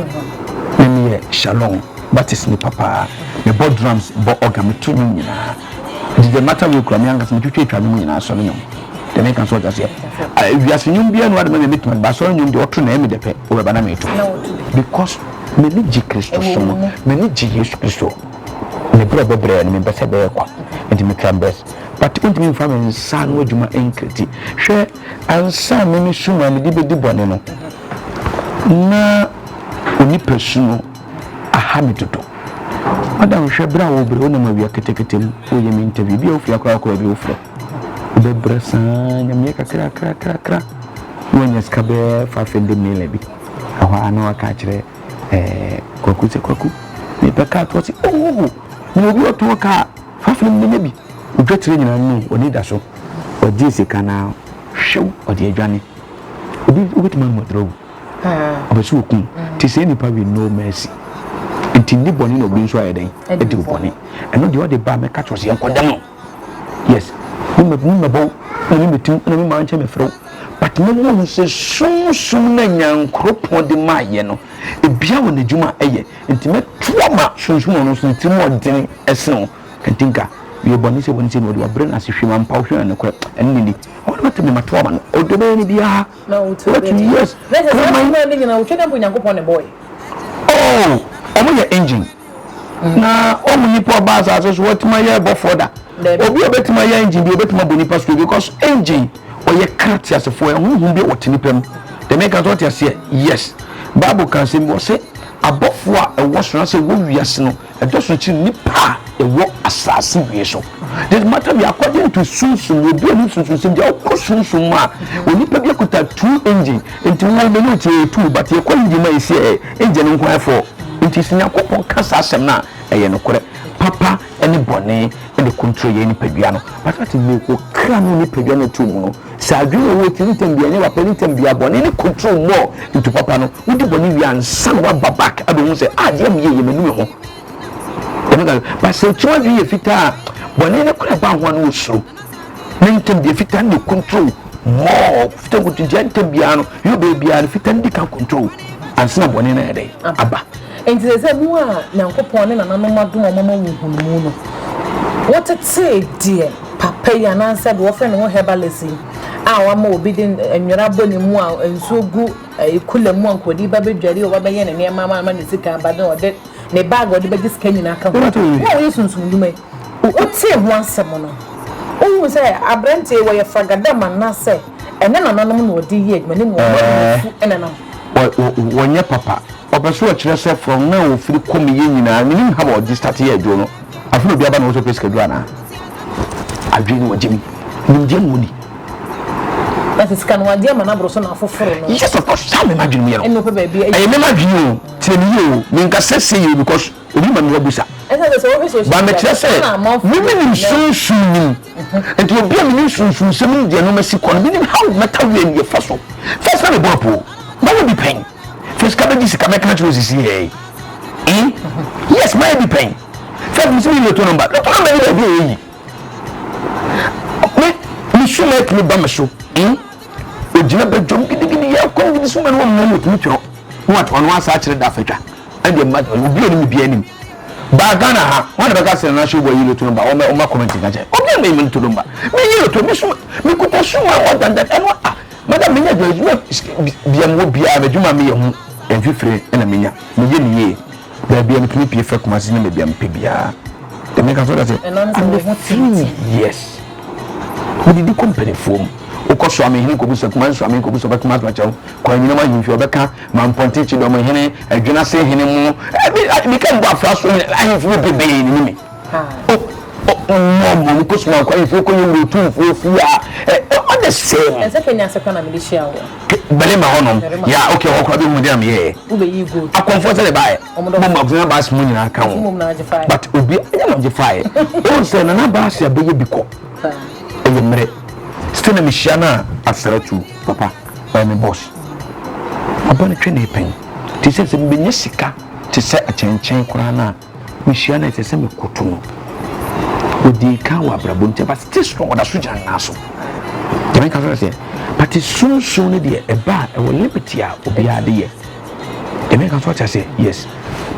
Na me yɛ Shalom Baptist nipa paa. Me bɔ drums, bɔ organ, me to nnwom nyinaa. Nti the matter wei kura me ankasa me twitwa atwa nnwom nyinaa asɔre nnwom. Deɛ meka nso ɔte aseɛ. Wiase nnwom biara nu adema me metuma ba asɔre nnwom deɛ ɔto na ɛyɛ me dɛ pɛ wobɛba na meto. Because m'ani gye Kristo som, m'ani gye Yesu Kristo. Me brɛ bɛbrɛ no mempɛ sɛ ɛbɛyɛ kwa. Nti me try my best. But wontumi mfa me nsa ano adwuma nkreti. Hwɛ, ansa a me me su no a mede bɛdi bɔne no, na onipa su no aha me dodo. Madam hwɛ berɛ a wobrɛ wonam awia ketekete mu woyɛ me interview bi a wofiri akora akora bi wofrɛ wobɛbrɛ saa nyameɛ kakrakrakrakra na wanya sika bɛyɛ 500 million bi ɛhɔ a na waka akyerɛ ɛɛ kwaku sɛ kwaku mepɛ kaa toɔ sɛ ohoho na obi ɔtɔn kaa 500 million bi odwa tire nyinaa no ɔni da so ɔgye sika na hwew ɔde adwane obi wobɛtumi amu aduro ɔpɛ sɛ ɔkum nti sɛ nipa with no mercy nti nni bɔne na obi nso ayɛ dɛn adi wo bɔne ɛno deɛ ɔde ba mɛka kyerɛ sɛ yɛnkɔda no yes memmɛbɔ na memɛtim na mema nkyɛ mefrɛ wo but mɛma hu sɛ sunsum na nyankoropɔn de maayɛ no ebia wɔ n'adwuma ɛyɛ nti mɛtoa ma sunsum ɔno nso ne tirim ɔdene ɛsene wo kantinka yɛ bɔne sɛ bɔne sɛ na ɔde wabrɛ no ase hwɛ ma mpa wohwɛ na nokorɛ ɛne ne ni ɔno mɛtɛ me matoa ma no ɔde bɛyɛ no biara Na wotu What bɛdi. yes. Na sɛ saa Kraman. adwuma no nyinaa wotwa dɛ mpo Nyankopɔn na ɛbɔe. Oh, wɔn yɛ engine. Na wɔn nipa ɔba asase so wɔtumi ayɛ bɔfoɔ da. Dabi. Obi a obetumi ayɛ engine bi obetumi abɔ nipa so because engine ɔyɛ kra teasefoɔ ɛhuhu bi a wɔte nipa mu. Dɛm ɛka so ɔte aseɛ yes. Bible ka asɛm bi ɔsɛ abɔfoɔ a ɛwɔ soro asɛ wɔ wiase no Ɛdɔso kyere nnipa a ɛwɔ asase wie so. This matter be according to sunsum, obi a ɔnim sunsum sɛm deɛ ɔkɔ sunsum mu a, onipa bi akuta two engine, nti wo mene wo tie two, but yɛkɔ engine mu a yɛsi ɛ engine no nko ayɛ four. Nti sɛ Nyankopɔn ka saa asɛm no a, ɛyɛ nokorɛ. Papa ne bɔne na ɛcontrol yɛn nipadua no. But ate me wo kra ne wo nipadua no ɛto mu no, sɛ adwene wɔ wɔ tiri ntɛm bia ɛnyɛ papa ne ntɛm bia bɔne ne control more into papa no. Wodi bɔne wie ansa na waba back abɛhu sɛ ah deɛ meyɛ yɛ manu me ho. Ɛno ka ba sɛ kyɛw adwene yɛ fitaa a bɔne no kora ba ho a na osuro. Ne ntɛm deɛ fitaa no na control more fitaa control nti ntɛm biara no yɛ ɔbɛyɛ biara no fitaa no di kan control ansa na bɔne no ayɛ dɛn aba. Enti sɛ sɛ mo a Nyankopɔn ne nananom adom wɔn ama wo nhunumu no, wotetee deɛ papa yi anaasɛ deɛ wɔfrɛ ne ho herbalist yi a wama obi de nwera abɔ ne mu a nsuo gu Ɛyɛ kula mu a nka ɔde ba bɛdware ɔba bɛyɛ ne nneɛma ama ama ne sika aba na ɔde ne bag a ɔde bɛgye sika nyinaa ka ho. Wo a woyɛ sunsum dwuma yi, wotee ho asɛm no, wohuu sɛ aberanteɛ yi wɔyɛ fragadam anaasɛ ɛnyɛ nananom na ɔde yɛ adwuma na mmom ɔno afu na nam. Wɔnyɛ papa. Ɔpɛ sɛ ɔkyerɛ sɛ from now ofiri kɔ meyɛ nyinaa menim how a ɔde start yɛ aduro no. Afei na obi aba na ɔwɔ sɛ ɔpɛ sikaduro anaa? Adwene no wɔgye mi. Nimdeɛ na wɔni. Na sɛ sika no wagye ama no aboro so na afoforo no. Yes of course, saa mema adwene mu yɛ no. Ɛna ɔpɛ baabi ayi. Ɛyɛ mema adwene o, tie me yie o, menka sɛ sei o because obi ma me wabusa. Ɛsɛ sɛ sɛ wohwɛ social Ba media mekyerɛ no, na sɛ amanfo me bebree menim na. sunsum nim. Nti obi a menim sunsum sɛm ne deɛ nneɛma si kɔ no, menim how mɛta wei ne yɛfa so. First na mebɔ apuo, mayɛ bi pɛn. Fɛ sika bɛgye sika mɛka akyerɛ wo sisi yɛ yi. Hmm? Yes, mayɛ bi pɛn. First mesi meyi lotto number, lotto number ne baabi a yɛyi. Me me suma atumi ba me so hmm ogyina badwam gidigidi yɛ kɔm gidi suma no wɔn mu otumi twerɛ na wat ɔno asa akyerɛ da afatwa ɛdeɛ mma obi a onim bi anim baa Ghana ha wɔn na bɛka sɛ nana show boy yi loto number wɔn wɔn comment nka kyɛ obi a mɛyi loto number mɛyi loto me suma me kuta suma more than that ɛno ah madam menya adwuma adwuma bia mewɔ biara m'adwuma meyɛ ho mfifire ɛna menya meyɛ ne yie. Baabi a metumi pie fɛ Kumasi ne baabi a mepɛ biara. Deɛ meka so sɛ I'm a free yes. Wodidi kɔ mpanimfoɔ mu. Wokɔ Soame hene kɔbusa Kumasi Soame hene kɔbusa ɔbɛka Kumasi akyerɛ wo. Kɔ Anyinam ahemfie ɔbɛka Mampɔnte Kyidɔm hene, Adwenase hene mu. Meka mbɔ afra so hene ahemfie bebree ne ne me. Mmɔ mmɔ kɔ Sumankɔ ahemfie kɔ yɛ Otumfoɔ fie a all the same. Ɛsɛ Kenya ase kora na mede hyia wo. Bɛlema hɔ nom ya okay hɔ koraa bɛhu deɛ na meyɛɛ akɔmfoɔ sɛ de baeɛ mom abusua baase mu nyinaa ka ho but obi ɛnyɛ mo gye faeɛ ɛwɔ sɛ nana baase abɛyɛ bi kɔ ɛyɛ mmerɛ still na mehyia no a asrɛ tu papa ɔyɛ me boss ɔba no twe ne pɛn te sɛ sɛ mebɛnya sika te sɛ akyɛnkyɛn koraa no a Mehyia no a, ɛsɛ sɛ mekoto no. Ɔdii kan wɔ abrabɔ nti, but still strong, ɔda so gyina ne nan so. Deɛ meka so sɛ, but sunsun no deɛ ɛba a ɛwɔ limit a obiara de yɛ. Deɛ meka so ɔkyɛ sɛ, yes,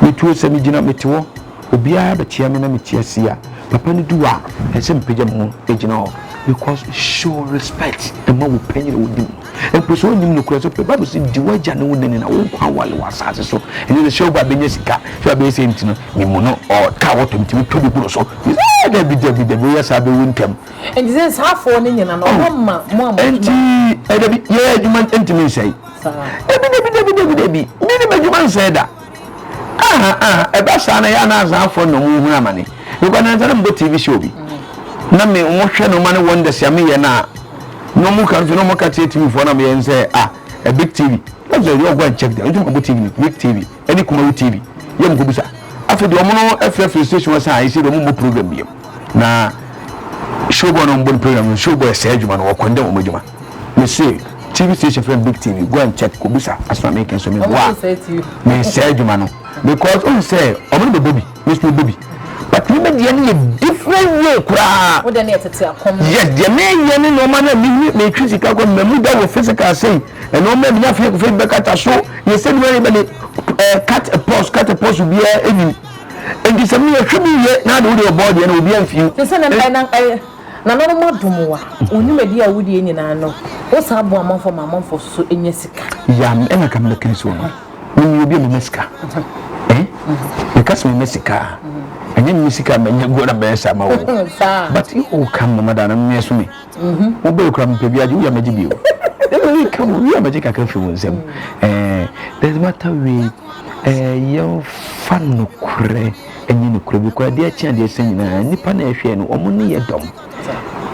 metuo sɛ megyina mete hɔ, obiara bɛkyia me na mekyia si a, papa no du a, ɛsɛ sɛ mepagya me ho gyina hɔ because show respect ɛma wo panyin a ɔdi mu. Mpo sɛ ɔnnim nokorɛ sɛ Bible sɛ di w'agya ne wo na ni na wo nkwa awale wɔ asase so. Ɛnyɛ sɛ sɛ ɔba bɛnya sika sɛ ɔbɛyɛ sɛ nti no memu no ɔ kaa wɔtɔ ntumi tɔ bi gu no so. Sɛ dabi dabi dabi woyɛ saa bɛwu ntɛm. Nti sɛ saa afoɔ no nyina no ɔmo ma mo a mo adwuma. Nti dabi yɛ adwuma ntumi nsɛe. Dabi dabi dabi dabi dabi me ne m'adwuma nsɛe da. Aha aha ɛba saa na yɛ a na azaafoɔ na ɔmo hunu amane because nansa na mebɔ TV show bi na me ɔmo hwɛ nneɛma ne wonders a meyɛ no a na ɔmo ka nso na ɔmo ka kyerɛ TV foɔ na meyɛ nsɛ ah a big TV that's why you go and check them nti mabɔ TV no big TV ɛne Kumawu TV yɛ mo kɔ bisa afei deɛ ɔmo no afirafira station hɔ sɛ a ɛsɛ deɛ ɔmo mmɔ program biom na showboy na ɔmo bɔ no program no showboy ɛsɛ adwuma no wɔkɔndɛm ɔmo adwuma. Me se TV station frɛ no big TV go and check kobisa asɛm a meka nso me boa me sɛ adwuma no because ohun sɛ ɔmo no bɛbɔ bi me nso mebɔ bi but me deɛ no yɛ different way koraa. Wo deɛ no yɛ tete akɔm. Yes deɛ meyɛ ne nneɛma no a mehu metwi sika kɔ mmamu da wɔ physical sei nneɛma mi afei afei bɛkata so yɛ sɛ nneɛma yɛ bɛ ne ɛɛ cut a pause cut a pause obiara enim nti sɛ meyɛ hwɛ mi yɛ na de wo deɛ ɔbɔ deɛ no obiara mfiw. Te sɛ na ɛna ɛyɛ. Nananom adom wo a, wo nnwumadi a wodie nyinaa no, wo saa boa amanfoɔ ma amanfoɔ nso nya sika. Ya ɛna ka mebɛka nsuo no, me meyɛ obi a mema sika eh, meka sɛ mema sika a, ɛnyɛ me sika a manya guo na mɛyɛ saa ma wo but wo ka mama da no meɛ so me wo bɛyɛ kura mepɛ bi agye wo yɛ magye bi o ɛna ka wo yɛ magye kakra firi wo nsam eh, there's matter we eh, yɛmfa nokorɛ Ɛnyɛ nokorɛ because adeɛ akye adeɛ sa nyinaa nnipa na ɛhwɛ no wɔn ne yɛ dɔm.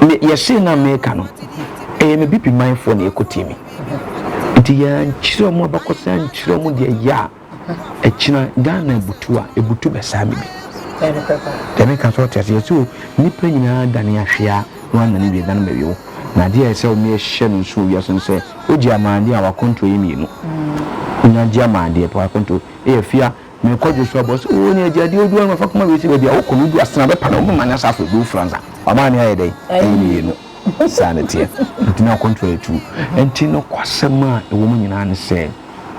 Me yɛsee no a meka no ɛyɛ me bibi manfoɔ na ɛkɔ tie me. Nti yɛankyerɛ wɔn abakɔsɛm ankyerɛ wɔn deɛ ɛyɛ a ɛkyina Ghana abutu a ɛbutu bɛsaa me bi. Deɛ meka sɛ ɔte ase yɛsɛ o nnipa nyinaa dane ahwea na wɔanane wie dane bɛwe wo. Na adeɛ a ɛsɛ wɔn yɛhyɛ no nso wɔ wiase no sɛ wogye amaadeɛ a w'akɔntuo yɛ mmienu. Wonya gye amaadeɛ pɛ w'akɔntuo ɛyɛ fia Mekɔ dwo so abɔ sɛ oo ne agya deɛ odu ano fa koma wei sɛ baabi a wokɔ no wodu asena bɛpa na wobɛma ne asafo ebi wofura nsa wama ne ayɛ dɛn ɛyɛ mmienu saa na teɛ nti na akɔntrol yɛ tu nti no kwasɛm a ɛwɔ mu nyinaa ne sɛ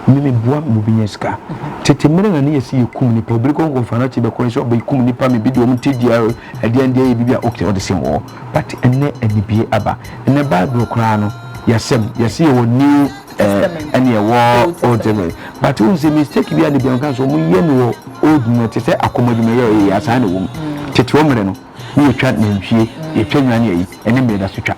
me meboa ma obi nya sika tete mmerɛ na ne yɛsi yɛkum nipa obi kɔ nkɔmfa no akyi bɛkɔ sɛ ɔbɛkum nipa me bi deɛ ɔmo ti deɛ ɛdeɛ deɛ yɛ biribi a okay ɔde sɛm wɔ but ɛnɛ anibie aba ɛnɛ bible koraa no yɛsɛm yɛsi yɛwɔ new ɛne ɛwɔ old testament but wohu sɛ mistake bi a ne bia nka sɛ ɔmo yɛ no wɔ old no te sɛ akɔm adwuma yɛ ɔyɛ asaa na ɛwɔ mu tete wɔ mmerɛ no ne yɛtwa nantwie yɛtwa nwa ne ayi ɛne mmerɛ da so twa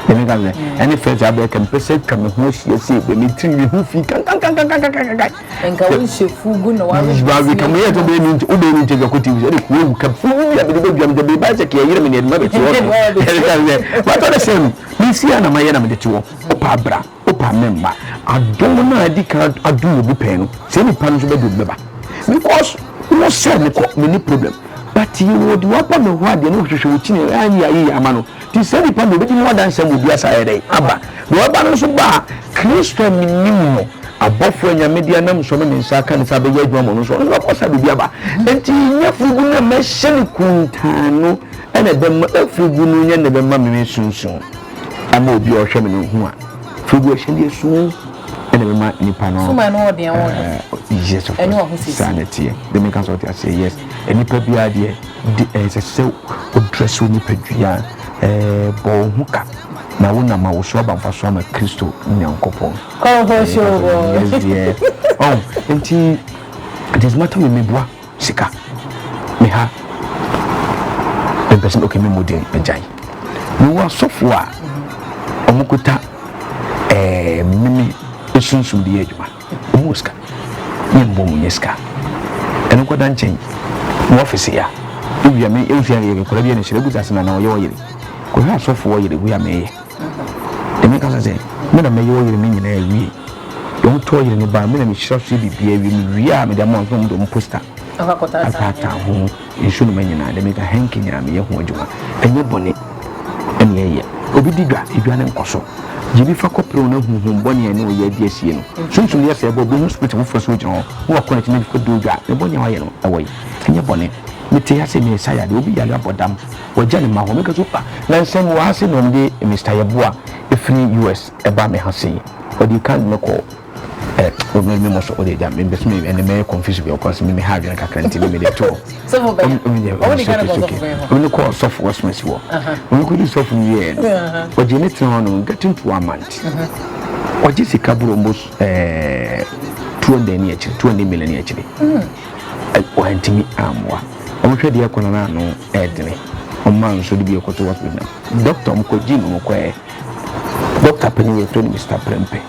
ɛne ka sɛ ɛne fɛ sɛ abɛɛ kɛmpɛ sɛ twa me ho ahyia sɛ bɛ me tiri me ho fi kankankankankankankan nka wo nhyɛ fugu na wawe ka meyɛ sɛ wobɛyɛ ne nti wobɛyɛ ne nti akɔ tv sɛ ɛde kuo wu ka fugu bi a mede bɛdwa me sɛ bɛba sɛ kɛyɛ yerɛ me ne ɛde ma bɛte hɔ no ɛne ka sɛ watɔ ne sɛ no mesi a na mayɛ na mede te hɔ Wopɛ a bra, wopɛ a mɛmma. Adom no a adi kan adom obi pɛn no, saa nipa no nso bɛde obi bɛba. Because wo sɛ mekɔ, menni problem. But yɛwɔ deɛ waba me hɔ a deɛ ne hwehwɛ wo kyini anyɛ ayeyɛ ama no. Nti saa nipa no obɛdi ho adanse ama obi asa ayɛ dɛn? Aba. Deɛ waba no nso ba a, Kristo a menim no, abɔfoɔ a Nyame de anam so ama me nsa aka ne sɛ abɛyɛ adwuma ma ɔno nso, ɔno nso bɛkɔ sa biribi aba. Nti nyɛ fugu no a mɛhyɛ no kuntann no na ɛbɛma, fugu no nyɛ na ɛbɛma me sunsum. Ama obi a ɔhwɛ me no hu a firi ahyɛn deɛ sum ɛna bɛma nipa no suma no ɔdeɛ wɔ do yes of course saa na ɛteɛ de meka sɛ ɔte aseɛ yes nipa biara deɛ de ɛsɛ sɛ ɔdrɛs wo nipadua ɛɛ bɔ wo ho ka na wo nam a wo so aba mfa so ama Kristo Nyankopɔn kɔnkɔn yes deɛ ɔn nti it is matter with meboa Sika. Me ha. Mempɛ sɛ okay me mmɔ din magyae. Mewɔ asɔfo a wɔn kuta ɛɛ meme esunsum de yɛ adwuma. Wɔn wɔ sika. Ne mbɔ mu nyɛ sika. Ɛno nkɔda nkyɛn. Mo ɔfisi ya. Ewia me ewia yɛ nkɔla bi yɛ ne hyerɛ gu sase na na ɔyɛ ɔyere. Kɔhwɛ asɔfo ɔyere wia meyɛ. Ɛmi kasa sɛ me na mɛyɛ ɔyere ne nyinaa awie. Wɔn to ɔyere ne ba me na mehyira so yɛ biribiara awie. Mewie a mede ama wɔn sɛ wɔn de wɔn poster ataataa ho nsuo noma nyinaa. Deɛ meka henki nyinaa meyɛ ho adwuma. Ɛnyɛ bɔne ɛne ɛyɛ. Obi di dwa, edwa no nkɔ so. Gye bi fa kɔpere wo na huhum bɔne a ɛne ɔyɛ adi asie no. Sunsum yɛ sɛ ɛbɔ obi ho spirit foforɔ sɛ ogyina hɔ na wakɔ n'akyi na bi kɔdi odwa. Ne bɔne a wayɛ no ɛwɔ yi. Ɛnyɛ bɔne. Mete ha sɛ mesa yadeɛ. Obi yare abɔ dam. Wagya ne mma hɔ. Meka sɛ ah nansa mewɔ ha sei na wɔde Mister Yeboah ɛfiri US ɛbaa me ha sei. Ɔde kan de me kɔ ɛ ɔmo mi mo so ɔde agya me bɛsɛ me ɛnɛ mɛyɛ confuse bi ɔkɔ sɛ me me ha adwene kakra nti me me de to hɔ. Sɔfo bɛn? Ɔmo de kan kɔ sɔfo bɛn hɔ? Ɔmo de kɔ sɔfo Westmasi hɔ. Ɔmo kɔ di sɔfo no wieɛ no ɔgye ne tena hɔ no getting to one month ɔgye sika boro almost ɛɛ 200 ne akyire 200 million ne akyire. Wantumi ammoa. Wɔhwɛ deɛ ɛkɔ no na ano ɛɛdene. Wɔmaa nsuo de bi ɛkɔto hospital na doctor wɔn kɔ gym wɔn kɔɛ. Doctor panin yɛfrɛ no Mister Prempeh.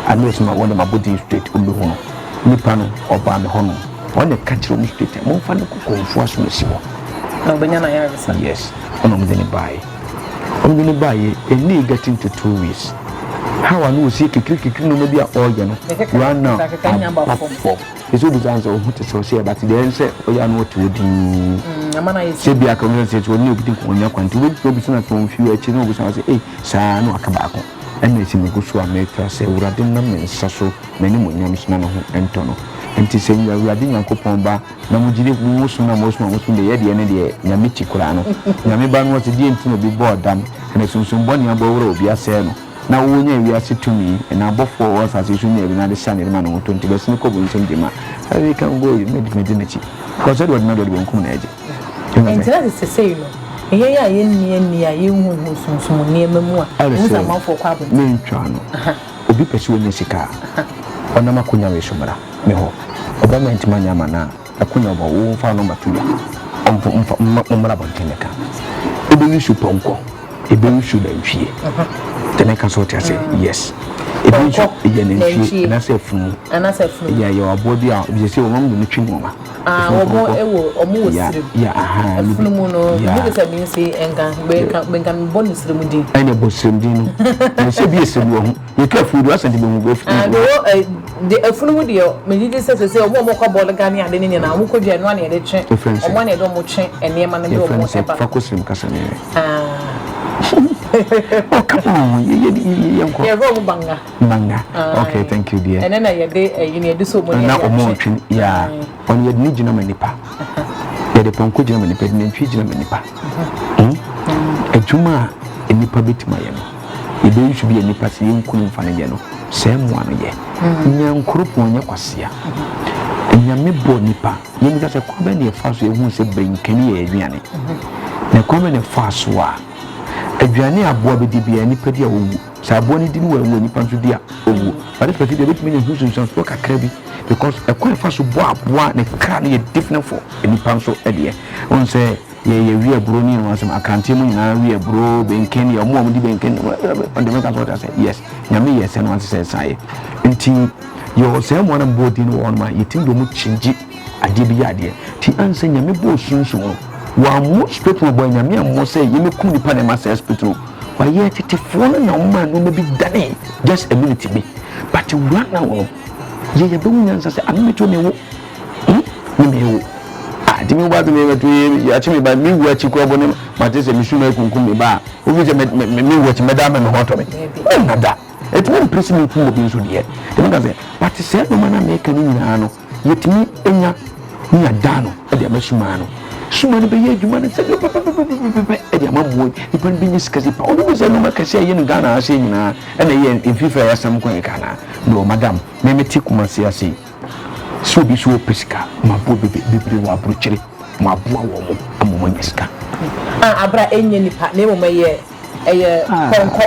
Ano ɛsɛ ma wɔn de ma bɔ din straight wɔn bɛhu no. Nipa no ɔbaa me hɔ nom. Ɔna ɛka kyerɛ wɔn straight sɛ momfa no kɔ kɔmfoɔ asom asi hɔ. Na ɔbɛnya n'ayaresa. Yes, ɛna wɔde no baeɛ. Wɔde no baeɛ, ɛnnii getting to 2 weeks. How a na ɔsi kikirikikiri nneɛma bi a ɔreyɛ no, right now aba fam. Ɛsɛ obisa no sɛ wo ho te sɛ ɔsɛ but deɛ ɛnsɛ ɔyɛ a na ɔte hɔ dinn. Sɛ bi aka wo sɛ sɛ ɔne obi di nkɔmmɔ nya kwan nti wobɛtumi abisa no afei ɔmfi akyi na ɔbisa no sɛ ei saa na waka baako. Ɛna ɛsɛ megu so a metra sɛ Awurade nam me nsa so m'animuonyam so na ne ho ntɔ no. Nti sɛ Awurade Nyankopɔn ba na mo gyidi mo som na mo som a mo som deɛ yɛ deɛ ne deɛ Nyame kyi koraa no Nyame ba no ɔse deɛ nti na obi bɔɔ dam ɛna sunsum bɔne abɔ wura obi asɛe no na wo nya wiase tumi ɛna abɔfoɔ wɔ asase so nya bi na ade sane de ma ne ho to nti bɛsene kɔ bonsam gyema ɛde kan go medi n'akyi kɔ sɛ deɛ ɔde na deɛ ɔde benkum na agye. Nti na sesei no yɛn a yɛnni ani a yɛnhuhu sunsum nneɛma mu a yɛhu sɛ amanfoɔ kɔ abɔnten. Mentwa no. Obi pɛ sɛ ɔnya sika a, ɔnam akonya wei so mmra me hɔ. Ɔba ma ntumi anyɛ ama no a, akonya ɔba wo mfa nɔmba to dwa. Ɔmfa mfa mma mommra abɔnten mmɛka. Ɛbɛyi su pɔnkɔ, ɛbɛyi su nantwie. Deɛ meka sɛ wote ase? Yes. Ebi nso yɛ nantwie anaasɛ afunumu. Yɛ yɛwɔ aboa bi a sɛ wɔn de no twe nneɛma. Ah, wɔn wɔ wɔn wɔ sirim. Yeah, aha. Afunumu no, mi de sɛ mi nse nka nka nka mi bɔ ne sirim din. Ɛna bɔ sirim din no. Na sɛ bi yɛ sirim wɔ ho. Yɛ ka afunumu do asɛnti bɛ hu bɛ afunumu. Ah, de wɔ ɛ de afunumu deɛ mi gyi di sɛ sɛ sɛ wɔn a wɔn kɔ bɔɔl ga ne ade ne nyinaa wɔn kɔ dwa ɛno ana yɛde twe. Wɔn ana yɛde wɔn twe nneɛma no de wɔn ɛba. Fa kɔ sirim kasa ne yɛ. Ah. Oh, come on, yɛ yɛ yɛ yɛ nkɔ. Yɛ fɛ wɔn banga. Manga. Okay, thank you dear. Ɛnɛ na yɛde ɛyi na yɛde so ɔmo ne yɛde atwe. Ɔmo yeah. Ɔno yɛde ne gyina ma nipa. Yɛde pɔnkɔ gyina ma nipa, yɛde nantwie gyina ma nipa. Adwuma a nipa bɛtumi ayɛ no, yɛbɛyi so bi a nipa sɛ yɛnkunu mfa no nyɛ no, sɛ mmoa no yɛ. Nyankoropɔn nyɛ kwasea. Nyame bɔ nipa. Yɛmmisa sɛ kwan bɛn na yɛfa so yɛhu sɛ bɛnkani yɛ aduane. Na kwan bɛn na yɛfa so a aduane a aboa bɛdi biara nipa di a ɔwu. Sɛ aboa no di no wanwu a nipa nso di a ɔwu. But this person deɛ ɛbɛtumi anya ho nsunsuansoɔ kakra bi because ɛkwan ɛfa so bɔ aboa ne kra no yɛ different for nipa nso deɛ. Wohu sɛ yɛ yɛ wi aburo ne yɛn asɛm akranteɛ mu nyinaa wi aburo benken yɛ ɔmo a ɔmo di benken ɔde mɛka so ɔte asɛ yes nyame yɛ sɛ no ante sɛ ɛsan yɛ nti yɛ sɛ mmoa no mbɔ din wɔ hɔ nom a yɛtumi de ɔmo kyingye adeɛ bi yɛ adeɛ nti ansa nyame bɔɔ sunsum no wammɔ spirit no bɔ nyame ammɔ sɛ yɛmɛkum nipa na ɛma sɛ spirit no Wɔyɛ tetefoɔ no na wɔmaa nneɛma bi danee just a minute bi but right now no yɛ yɛbɛhu nyansa sɛ ame meto me wo hmm me me wo ah ti me ba to me bɛto yɛ yɛakye me ba me wu akyi kura bɔ ne mate sɛ me suma akunkum me ba a wofi sɛ me me me wu akyi mɛda ama me ho atɔ me ɛnna da ɛtumi mpere sɛ mekum obi nso deɛ ɛmi ka sɛ but sɛ nneɛma no a meka no nyinaa no Yɛtumi nya ne yɛadaa no de ama sumaa no. Sumaa no bɛyɛ adwuma no sɛdeɛ pɛpɛpɛpɛpɛpɛ de ama mmoa nipa no bɛnya sika si pa. Ɔno bu sɛ nneɛma kɛseɛ a ɛyɛ no Ghana ha sei nyinaa ɛna ɛyɛ mfifiri a yɛasam kwan ka anaa? No, madam, me mete Kumasi ase yi, sɛ obi so ɔpɛ sika, maboa bebe bebree wɔ aburokyire, maboa wɔn ama wɔn anya sika. A abere a ɛnyɛ nipa na mmom ɛyɛ ɛyɛ pɔnkɔ,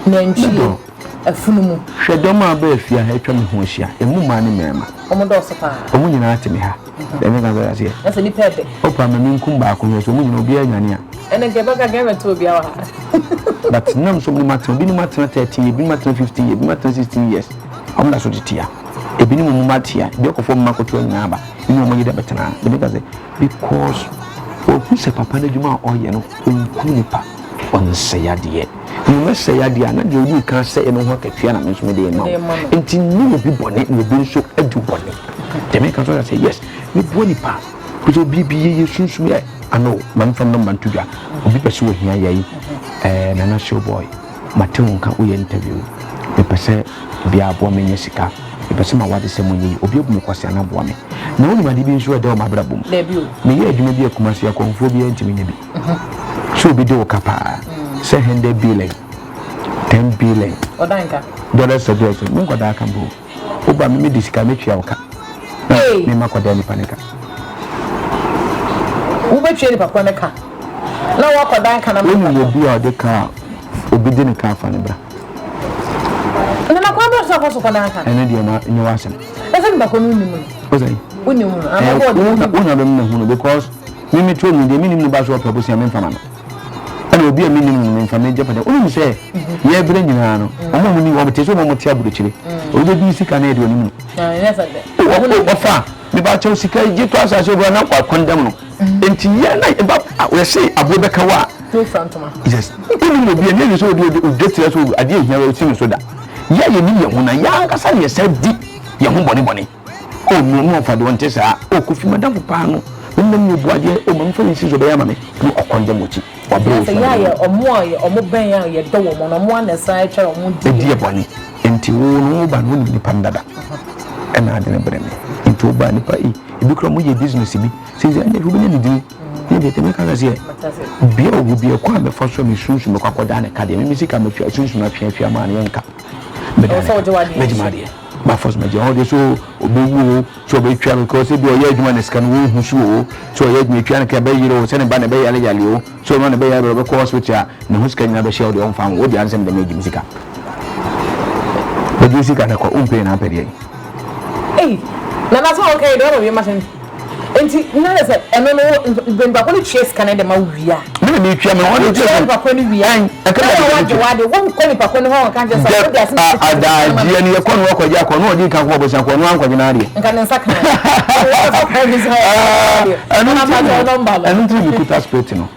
nantwie. Afunumu. Hwɛ dɔm a aba afie ha atwa me ho ahyia, emu mmaa ne mmarima. Wɔdɔɔso paa. Wɔn nyinaa te me ha. Deɛ meka sɛ aseɛ. Na sɛ nipa ɛdɛ. Opa ma menkum baako hwɛ sɛ wɔn nyinaa obiara nyane a. Ɛnna nka ɛbɛka nka ɛbɛto obiara wɔ ha. But nam so wɔn atena, ebinom atena 13 years, ebinom atena 15 years, ebinom atena 16 years. Wɔn da so tete ha. Ebinom wɔn mma te ha, ebi akɔfo wɔn mma akɔto nyinaa aba. Ebi wɔn yere abɛtena ha. Deɛ meka sɛ because wɔhu sɛ papa no adwuma a ɔyɛ no, ɔnku nipa, ɔnsɛe adeɛ. Na mɛsɛe adeɛ a, na deɛ ɔdii kan sɛeɛ no ho akatua na me nso mede rema wo. Nti nni obi bɔne na obi nso adi wo bɔne. Deɛ meka nso sɛ yes, meboa nipa. Because obi bi yɛyɛ sunsum yɛ ano, ma mfa nɔmba nto dwa. Obi pɛ sɛ ohia yɛi, eh, Nana Showboy, mate wo nka woyɛ interview. Mepɛ sɛ obi aboa me nya sika. Mepɛ sɛ m'awadesɛm nyɛ yie. Obi abu me kwasea na aboa me. Na wonim ade bi nso a ɛda wɔ m'abrabɔ mu. Meyɛ adwuma bi a Kumasi akɔmfoɔ biara ntumi nyɛ bi. Sɛ obi de wo ka paa sɛ 100 billion, 10 billion dollars sɛ dollars me nkɔdaa ka mpo woba me mede sika mɛtua wo ka na mema kɔdaa nipa ne ka. Wobɛtua nipa korɔ ne ka na woakɔdan ka na wonim obi a ɔde ka obi de ne ka afa ne bra. Nana kwan bɛ so akɔ so kɔdan ka. Ɛne deɛ ma nyɛ w'asɛm. Ɛsɛ nipa korɔ no wonim no. Wosɛ wonim no anaa bɔɔde wona bɛm na hu no because Me me to mu deɛ menim no ba so ɔpɛ bosea memfa ma no ɛna obi a menim no memfa me gyapadeɛ wonim sɛ yɛbrɛ nyinaa no wɔn a wɔnim wɔn te sɛ wɔn a wɔte aburokyire. Obi bɛdi ne sika na yɛde ɔnim no. Ɔfa meba kyɛw sika yi gye to asase obra na wakɔndɛm no. Nti yɛ na ɛba yɛse aboɔ bɛka wo a. Yes. Wonim obi a nyɛ sɛ ɔde odwa tira so adeɛ hia wɔ si no so da. Yɛ yɛnim yɛn ho na yɛ ankasa na yɛsɛ di yɛn ho bɔne bɔne. Oh no no ɔfa deɛ ɔnte saa. Oh Kofi madamfo paa no. Menam ne obu adeɛ oh ma memfa ne nsi so ɔbɛyɛ ama me. Na ɔkɔndɛm wɔ akyi. Wabrɛ wo so yɛ ayɛ ɔmo a yɛ ɔmo bɛn a yɛdɔ wɔn no ɔmo a na ɛsan atwa ɔmo di yɛ bɔne. Nti wo no wo ba no wonim nipa no dada ɛna ade no brɛ me nti wo ba nipa yi ebi kura ɔmo yɛ business bi sɛ sɛ ɛnna wobɛnya ne din ne deɛ tɛmɛ kasa seɛ bia ɔwɔ bia kwan bɛfa so a me sunsun bɛkɔ akɔda ne ka deɛ me sika matwa sunsun atwe atwe ama ne yɛnka mɛda ne mɛgye ma adeɛ ba fɔs mɛgye ɔho deɛ so ɔbɛwu o sɛ ɔbɛtwa because ebi ɔyɛ adwuma ne sika no wɔnhu so o sɛ ɔyɛ adwuma etwa no ka ɛbɛyere o sɛ ne ba na ɛbɛyale yale o sɛ ɔno na ɛbɛyale yale ɔbɛkɔ hospital a ne ho sika nyinaa bɛhyɛ ɔdeɛ ɔmfa ho ɔdeɛ ansɛm dɛm agye me sika bɛgye sika no kɔ wompɛ na apɛ deɛ. Ei nana sɛ ɔka yi deɛ ɔma wie ma sɛ nti na yɛ sɛ ɛno no wo nipa ko no tua sika no de ma wo wie a. Me na metua me ho de tua nipa ko no wie a. Ɛka na wagye wade wonkɔ nipa ko no hɔ nka nkyerɛ sɛ wode asɛm sisi adagyeɛ no yɛkɔ no wakɔgye akɔ no ɔde nka kɔ ɔbɔsia kɔ no ankɔgye no adeɛ. Nka ne nsa kan. Ɛno nti na mekuta spirit no.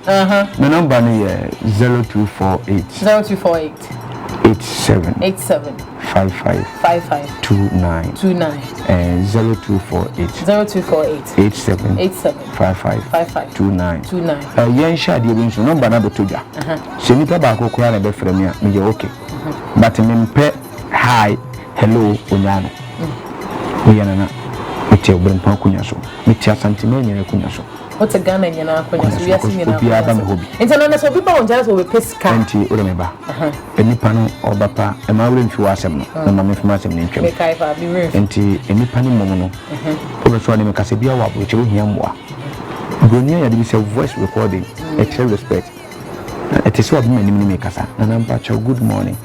Me number no yɛ 0248. 0248. 87. 87. 55. 55. 29. 29. 0248. 0248. 87. 87. 55. 55. 29. 29. Yɛn hyɛ adeɛ bi nso number no abɛtɔ dwa. Sɛ nipa baako koraa na ɛbɛfrɛ me a meyɛ okay. But mempɛ hi, hello, onyaa no. Meyɛ nana. Mete Obrempong akonnwa so. Mete Asanteman nyinaa akonnwa so. Wote Ghana nyinaa akonnwa so, wiase nyinaa Obiara ba me hɔ bi. Nti ɛno no sɛ obi ba wo nkyɛn sɛ ɔbɛpɛ sika. Nti wode me ba. Nipa no ɔba pa, mma wo werɛ mfi w'asɛm no, na ma memfi m'asɛm no ntwam. Mekae paa, me werɛ mfi. Nti nipa no mmom no, wobɛ so ɔne me kasa, biara wɔ aburokyire, wohia mmoa. Buroni ayɛ ade bi sɛ voice recording, ɛkyerɛ respect. Na ɛte sɛ waba m'anim ne me kasa. Nana mpakyɛw, good morning,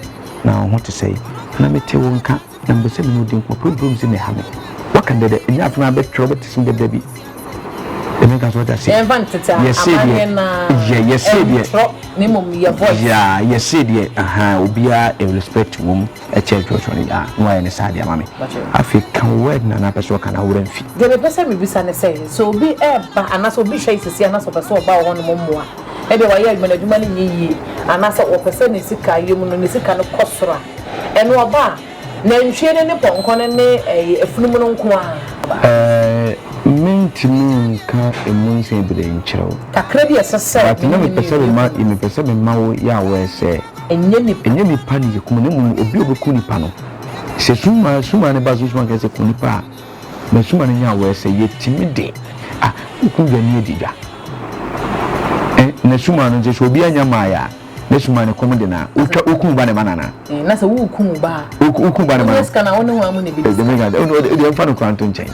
na wo ho te sɛn? Nana mete wo nka. Na mepɛ sɛ me ne wo di nkɔmmɔ. Problem sɛ na ɛha me. Waka dɛdɛ, ɛnyɛ afei na abɛtwerɛ wobɛte sem dɛdɛ bi. Ɛmi nka so wate aseɛ. Yɛmfa no tete a, Yɛse deɛ, amanneɛ na yɛ, yɛse deɛ. ɛntrɔ na mmom yɛ voice. Yeah, yɛse deɛ, ahaa, obiara eh, respect wom, ɛkyɛ twerɛtwerɛ no, yeah, na wayɛ ne saa de ama me. Afei ka wo word no a na apɛ sɛ ɔka no a, wo werɛ mfi. Deɛ mepɛ sɛ mebisa ne sɛ, sɛ obi reba anaasɛ obi hwɛ sisi anaasɛ ɔpɛ sɛ ɔba wo hɔnom mmoa, ebia wayɛ adwuma na adwuma no nyɛ yie anaasɛ ɔpɛ sɛ ne sika yɛ mu no ne sika no kɔ soro a, Ɛno ɔba a, nantwie no ne pɔnkɔ no ne ɛɛ afunumu no nko ara. Ɛɛ, mentumi nka emu nsɛm bebree nkyerɛ wo. Kakra bi a ɛsɛ sɛ But na me ne mepɛ sɛ me mema, wie. mepɛ sɛ mema wo yɛ aware sɛ. Ɛnyɛ nipa. Ɛnyɛ nipa na yɛkum na mmom obi a ɔbɛku nipa no, sɛ suma, suma no ba so, suma ka sɛ ku nipa a, ma suma no nyɛ aware sɛ yɛtumi de, ah, woku dwa ni adi dwa. Ɛ, na suma no nso sɛ obi anya mmaeɛ a, Ne suma ne kɔm de na wotwa wokum wo ba ne ma nana. Eh, na sɛ wokum wo ba a. Wokum ba ne ma. Wonyɛ sika na wo ne wɔn amu na ebi di. Ɛdɛm ka ɛno ɛdeɛ nfa no kora nto nkyɛn.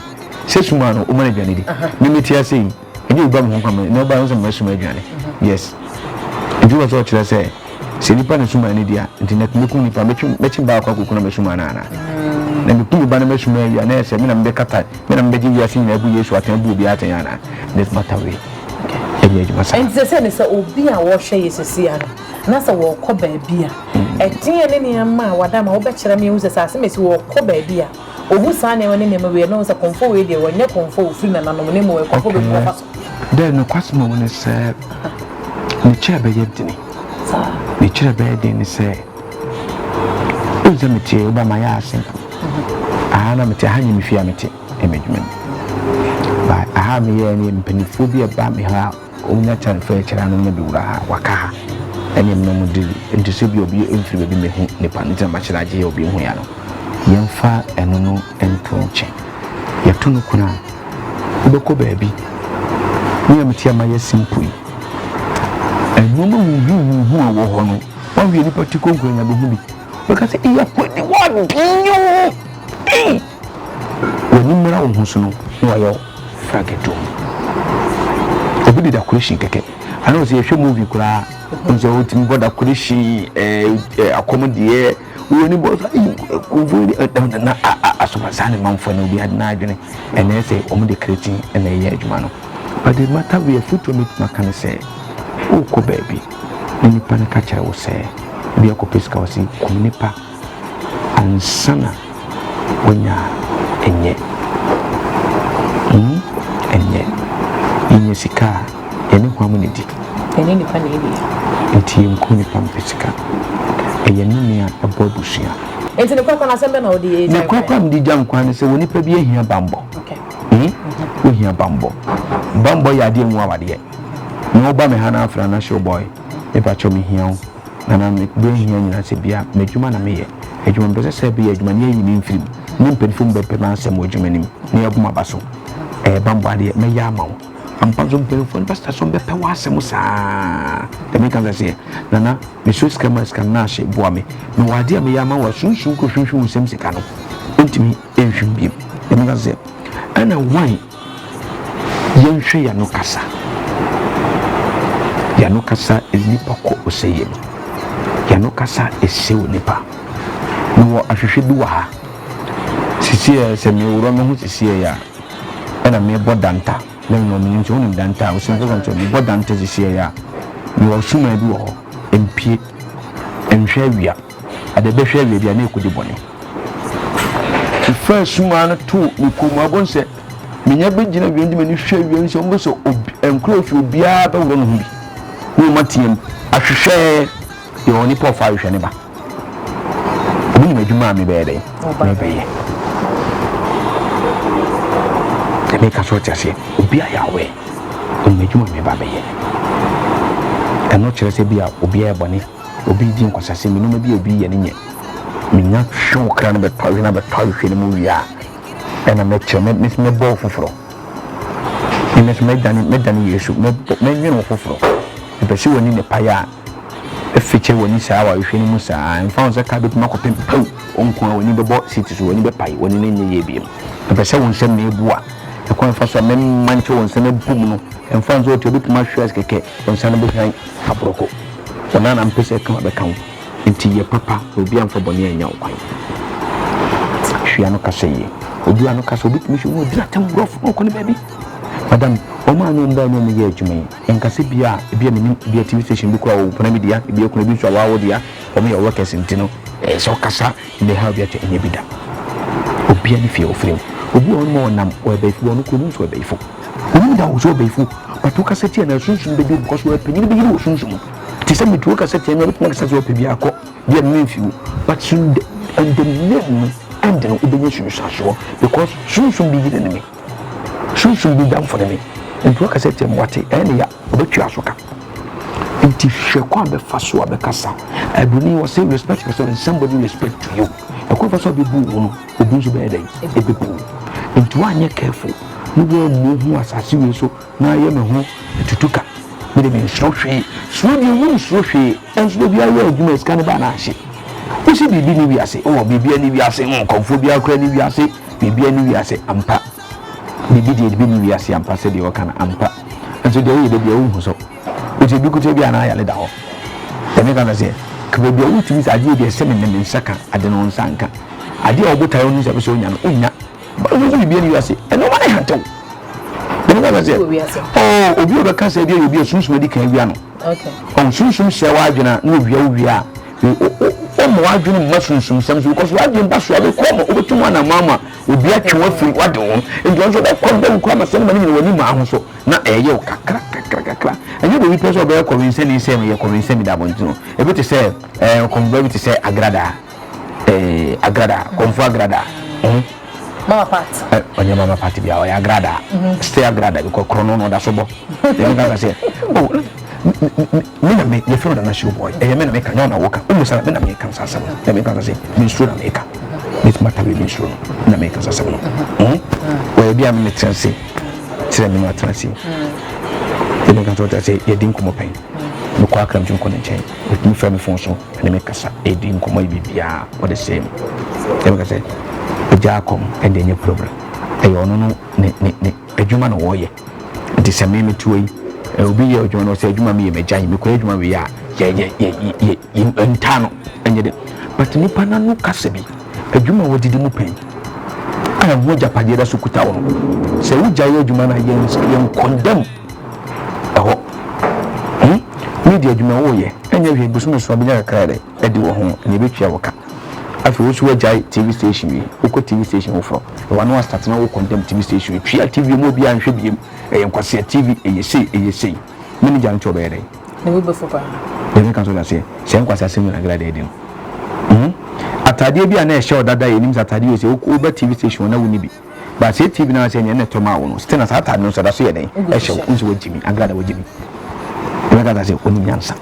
Sɛ suma no woma no aduane di. Me me te ase yi ɛnyɛ obi ba me ho nkwa me na ɔba no sɛ mma suma aduane. Yes. Nti wɔ sɛ ɔkyerɛ sɛ sɛ nipa na suma ne di a nti na mekum nipa mɛtwe mɛkye ba akɔ akɔku na mɛsuma no ana. Na mekum me ba na mɛsuma awia na yɛ sɛ me na mebɛkata me na mebɛgye wiase nyinaa abu Yesu atɛn abu obiara atɛn ana. This matter way. ɛnyɛ adwuma saa. Ɛnti sɛsɛ ne sɛ obi a wɔhwɛ yɛ sɛsi ara na sɛ wɔkɔ baabi a, ɛdeɛn ne nneɛma a wada ma wobɛkyerɛ me ahu sɛ sɛ asɛm asi wɔkɔ baabi a, ɔhu saa nneɛma ne nneɛma wei a na ɔhu sɛ kɔmfoɔ wei deɛ wɔnyɛ kɔmfoɔ a ɔfiri nananom na mmom ɔyɛ kɔmfoɔ baabi wɔfa so. Dɛ nokwasɛm a ɔwɔ ne sɛ ne kyerɛ bɛyɛ dene. Ne kyerɛ bɛyɛ den ne sɛ wohu sɛ mete woba mayɛ asɛmfo. Aha na mete, aha nyɛ me fie a mete. yɛ m'adwuma mu. But aha a meyɛɛ no yɛ mpanimfoɔ bi a ɛba me hɔ a wɔnya kyɛn fɛ kyerɛ ano nya bi wura ha waka ha ɛne ɛmu na wɔn di nti sɛ bi obi mfiri baabi mehu nipa no nti na makyerɛ agye yɛ obi hu ya no yɛmfa ɛno no nto nkyɛn yɛto no kono a wobɛkɔ baabi ne yɛ mete ama yɛ simple yi nneɛma huhuhuhu a wɔ hɔ no wɔahwɛ nipa ti konko nya bɛhu bi bɛka sɛ iya kɔ ni wɔadeɛ o W'ani mmra wo ho so no na wayɛ wo fragetom. Obi de decoration kɛkɛ. Ana ɔsɛ yɛhwɛ movie koraa nso wotumi bɔ decoration ɛɛ akɔm deɛ w'ani bɔ sa ayi nkurɔfoɔ yi deɛ na asoma saa ne manfoɔ na obi ade n'adwene ɛnɛ sɛ wɔn de creating ɛna ɛyɛ adwuma no. But the matter wei afutuo mɛtumi aka ne sɛ wokɔ baabi na nipa no ka kyerɛ wo sɛ bi akɔpɛ sika wɔ se kum nipa. Ansa na. Wonya a, ɛnyɛ. Hmm, ɛnyɛ. Yɛnya sika a, yɛne hwan mu na ɛdi? Yɛne nipa na ɛdi. Nti yɛnku nipa mpɛ sika. Ɛyɛ nnome a ɛbɔ abusua. Nti ne korakora no asɛm bɛn na wode gya Ne korakora a mede gya nkwa ne sɛ onipa bi ahia bammɔ. Hmm? Wohia bammɔ. Bammɔ yɛ adeɛ mu awadeɛ. Na woba me ha na afra na show boy. Mepa kyɛw mehia wo. Nana me berɛ hia nyinaa sɛ bia m'adwuma na meyɛ. Adwuma mepɛ sɛ sɛ bia adwuma no yɛyi me mfiri mu. Ne mpanyinfoɔ mu bɛpɛ m'asɛm wɔ adwuma no mu na yɛabɔ m'aba so. Ɛyɛ bammɔ adeɛ mɛyɛ ama wo. Ampa nso mpanyinfoɔ no bɛsesa so bɛpɛ w'asɛm saa. Deɛ meka sɛ sɛ Nana mesɔ sika mu a sika no na ahye boa me. Mewɔ adeɛ a meyɛ ama wo a sunsum kɔhwinhwim wo nsam sika no ɔntumi nhwim bio. Deɛ meka sɛ ɛna wine Yɛnhwɛ y'ano kasa. Y'ano kasa nnipa kɔ ɔsɛeɛ mu. Y'ano kasa ɛsɛe onipa. Mewɔ ahwehwɛ bi wɔ ha. Sisiɛ sɛ meworɔ me ho sisiɛ a, ɛna mebɔ danta. Na mewɔ menim sɛ wonim danta a, wosɛ mekasa nkyerɛ mebɔ danta sisiɛ a, mewɔ sumaa bi wɔ hɔ. Mpie, nhwɛ awia. Ade bɛhwɛ awia bi a na ɛkɔdi bɔne. Mefaa sumaa no too me kɔn mu abɔ sɛ menya bɛgyina awia nti m'ani hwɛ awia sɛ wɔbɛ sɛ obi nkura ofi obiara bɛworɔ ne ho bi na wɔn ateam ahwehwɛ deɛ onipa ɔfa ahwehwɛ ne ba obi nim adwuma a mebɛyɛ dɛn mebɛyɛ ɛmeka so ɔte aseɛ obi ayɛ awɛ ɔnim adwuma a meba bɛyɛ ɛno kyerɛ sɛ bi a obi ayɛ bɔne Obi redi nkwasasɛm bi, nneɛma bi a obi reyɛ no nyɛ. Menya hwɛ wo kra no bɛtɔ ahwɛ no abɛtɔ ahwehwɛ no mu wie a, ɛna mɛkyerɛ, mɛ, mɛ, mɛbɔ wo foforɔ. Me nso mɛdane, mɛdane Yesu, mɛbɔ, mɛnwene wo foforɔ. Mepɛ sɛ w'ani ne paeɛ a, ɛfikyɛ w'ani saa wɔ ahwehwɛ no mu saa. Ɛmfa ho sɛ kaa bɛtumi akɔpem, pɛw, wo nko ara w'ani bɛbɔ seat so, w'ani bɛpae, w'ani no nyɛ yie bio. Mepɛ sɛ wo nsam na ɛbu a, ɛkwan fa so a mɛma nkyɛ wo nsa no abu mu no, ɛmfa ho sɛ wote, wobɛtumi ahwe ase kɛkɛ, wo nsa no bɛhwan aborɔko. Wɔn a na mpɛ sɛ ɛka bɛka wo nti yɛ papa na obi amfa bɔne annya wo kwan. Hwɛ ano kasa yie. Obi ano kasa obi tumi hwɛ mu ɔdi atɛm rough na ɔkɔ ne baabi. Madam, wɔn a ne wɔn bae ne wɔn yɛ adwuma yi, nkasa bi a ebi a menim ebi a TV station bi kura wɔ kuna bi dea, ebi akuna bi nso a wɔawo dea, wɔn yɛ workers nti no, ɛyɛ sɛ ɔkasa ne ha obi akyɛ ɛnyɛ bi da. Obia ne fie ɔfiri mu. Obi wɔ hɔ nom a ɔnam ɔyɛ bɛyifo, wɔn kuro mu nso ɔyɛ bɛyifo. Onim da wo sɛ ɔbɛyifo but wo kasa tia no a sunsum bɛdi wo because ɔyɛ panyin bɛyere wɔ sunsum mu te sɛ metu wo kasa tia me a wobɛtumi akasa sɛ ɔpɛ biara kɔ bia me mfi wo but sun and the name no end no wobɛnya sunsuasoɔ because sunsum bi yere ne me sunsum bi damfo ne me nti wakasa tia me wate ɛyɛ ne ya ɔbɛtua so ka nti hwɛ kwan bɛfa so a bɛkasa aburoni wɔ sɛ respect yourself and somebody respect to you ɛkwan fa so a bɛbu wo no obi nso bɛyɛ dɛn? Ɛbɛbu wo. Nti woanyɛ careful ne woammu wo ho wɔ asase wei so na ayɛ me ho atutuka. Me de mensuro hwee. Suro deɛ wonsuro hwee. Ɛnso da biara woyɛ adwuma a sika no ba na ahye. Wose biribi nni wiase. Oh, biribiara nni wiase. Hmm, kɔmfoɔ biara koraa nni wiase. Biribiara nni wiase. Ampa. Biribi deɛ ebi nni wiase ampa sɛdeɛ wɔka no ampa. Nso deɛ woyɛ da biara wonhu so. Wote ebi kuta bi a na ayare da hɔ. Ɛne ka no sɛ, ka baabi a wotumi sɛ adeɛ deɛ sɛ me ne me nsa ka ade no wo nsa nka. Adeɛ a ɔbotaeɛ ɔno sɛ sɛ onya no onya. Ba nso biribi ani wiase. Ɛnneɛma no hantew. Ɛne ka no sɛ, oh, obi a ɔbɛka sɛ ebi yɛ obi a sunsum adi kan awia no. Ɔn sunsum hyɛ w'adwene a na owia wo wie a ɔmma w'adwene mma sunsumsɛm so because w'adwene ba so a bɛkɔ ma wobɛtu ho anammɔn ama obi atwe wo afiri w'ade ho. Nti ɔno nso ɔbɛkɔ bɛwu koraa ma sɛ no ma no nyina w'ani maa ho so. Na ɛyɛ wo kakra kakra kakra. Ɛnyɛ deɛ obi pɛ sɛ ɔbɛyɛ kɔwensani sɛ meyɛ kɔwensani da abɔnten o. Ebi te sɛ ɛɛ kɔnfoba bi te sɛ agradaa ɛɛ agradaa kɔnfo agradaa. Mm. Mama part. Ɛ ɔnyɛ mama part bi a ɔyɛ agradaa. Mm-hmm. Still agradaa bi kɔ korɔ no na ɔda so bɔ. Ebi kasa sɛ oh me na me yɛfrɛ me Nana Show Boy ɛyɛ me na meka nyɛ ɔna woka womu sa me na meka nsa asɛm no na meka sɛ mensuro na meka mɛtumi atawe mensuro no na meka nsa asɛm no. Wɔyɛ bi a me metena ase kyerɛ me no atena ase ɛne nka sɛ ɔte ase yɛdi nkɔmmɔ pɛn mekɔ akra mtumi kɔ ne nkyɛn ɔtumi frɛ me fon so ɛne me kasa ɛdi nkɔmmɔ yɛ biribiaa ɔde sɛ mu ɛne ka sɛ ɛgya akɔm ɛnde ɛnyɛ problem ɛyɛ ɔno no ne ne ne adwuma na wɔyɛ nti sɛ me metewa yi obi yɛ adwuma no ɔsɛ adwuma meyɛ magya yi mekɔyɛ adwuma wei a yɛ yɛ yɛ yɛ ntaa no ɛnyɛ de but nipa n'ano kasa bi Adwuma a wɔdidi mu pɛn a ɛho agyapadeɛ da so kuta wo no, sɛ wogyae adwuma no a, yɛn yɛn kɔndɛm ɛhɔ. Hmm? Media adwuma woyɛ, ɛnyɛ hwee, bosome so abɛnya kakra dɛ ɛde wɔ ho, na ɛbɛtua wo ka. Afei wo nso wagyae TV station yi, wokɔ TV station foforɔ, ɛwɔ ano astate na wo condemn TV station yi, twia TV mu obiara nhwɛ biem, ɛyɛ nkwasea TV, ɛyɛ sei, ɛyɛ sei. Manager no kyɛ ɔbɛyɛ dɛn? Ne bo bɛfu paa. Deɛ meka nso daseɛ, sɛ nkwasea asɛm nyina Glad adi no. Hmm? Ataadeɛ bi a na ɛhyɛ ɔdada yɛ nim sɛ ataadeɛ wei sɛ woba TV station na wonni bi. But sɛ TV no sɛ nea ɛna ɛtɔ maa wo no, still na saa ataade no nso ɛda so yɛ dɛn? Ɛhyɛ wo, nso wagyimi, Agrada wagyimi. Deɛ meka sɛ onim nyansa.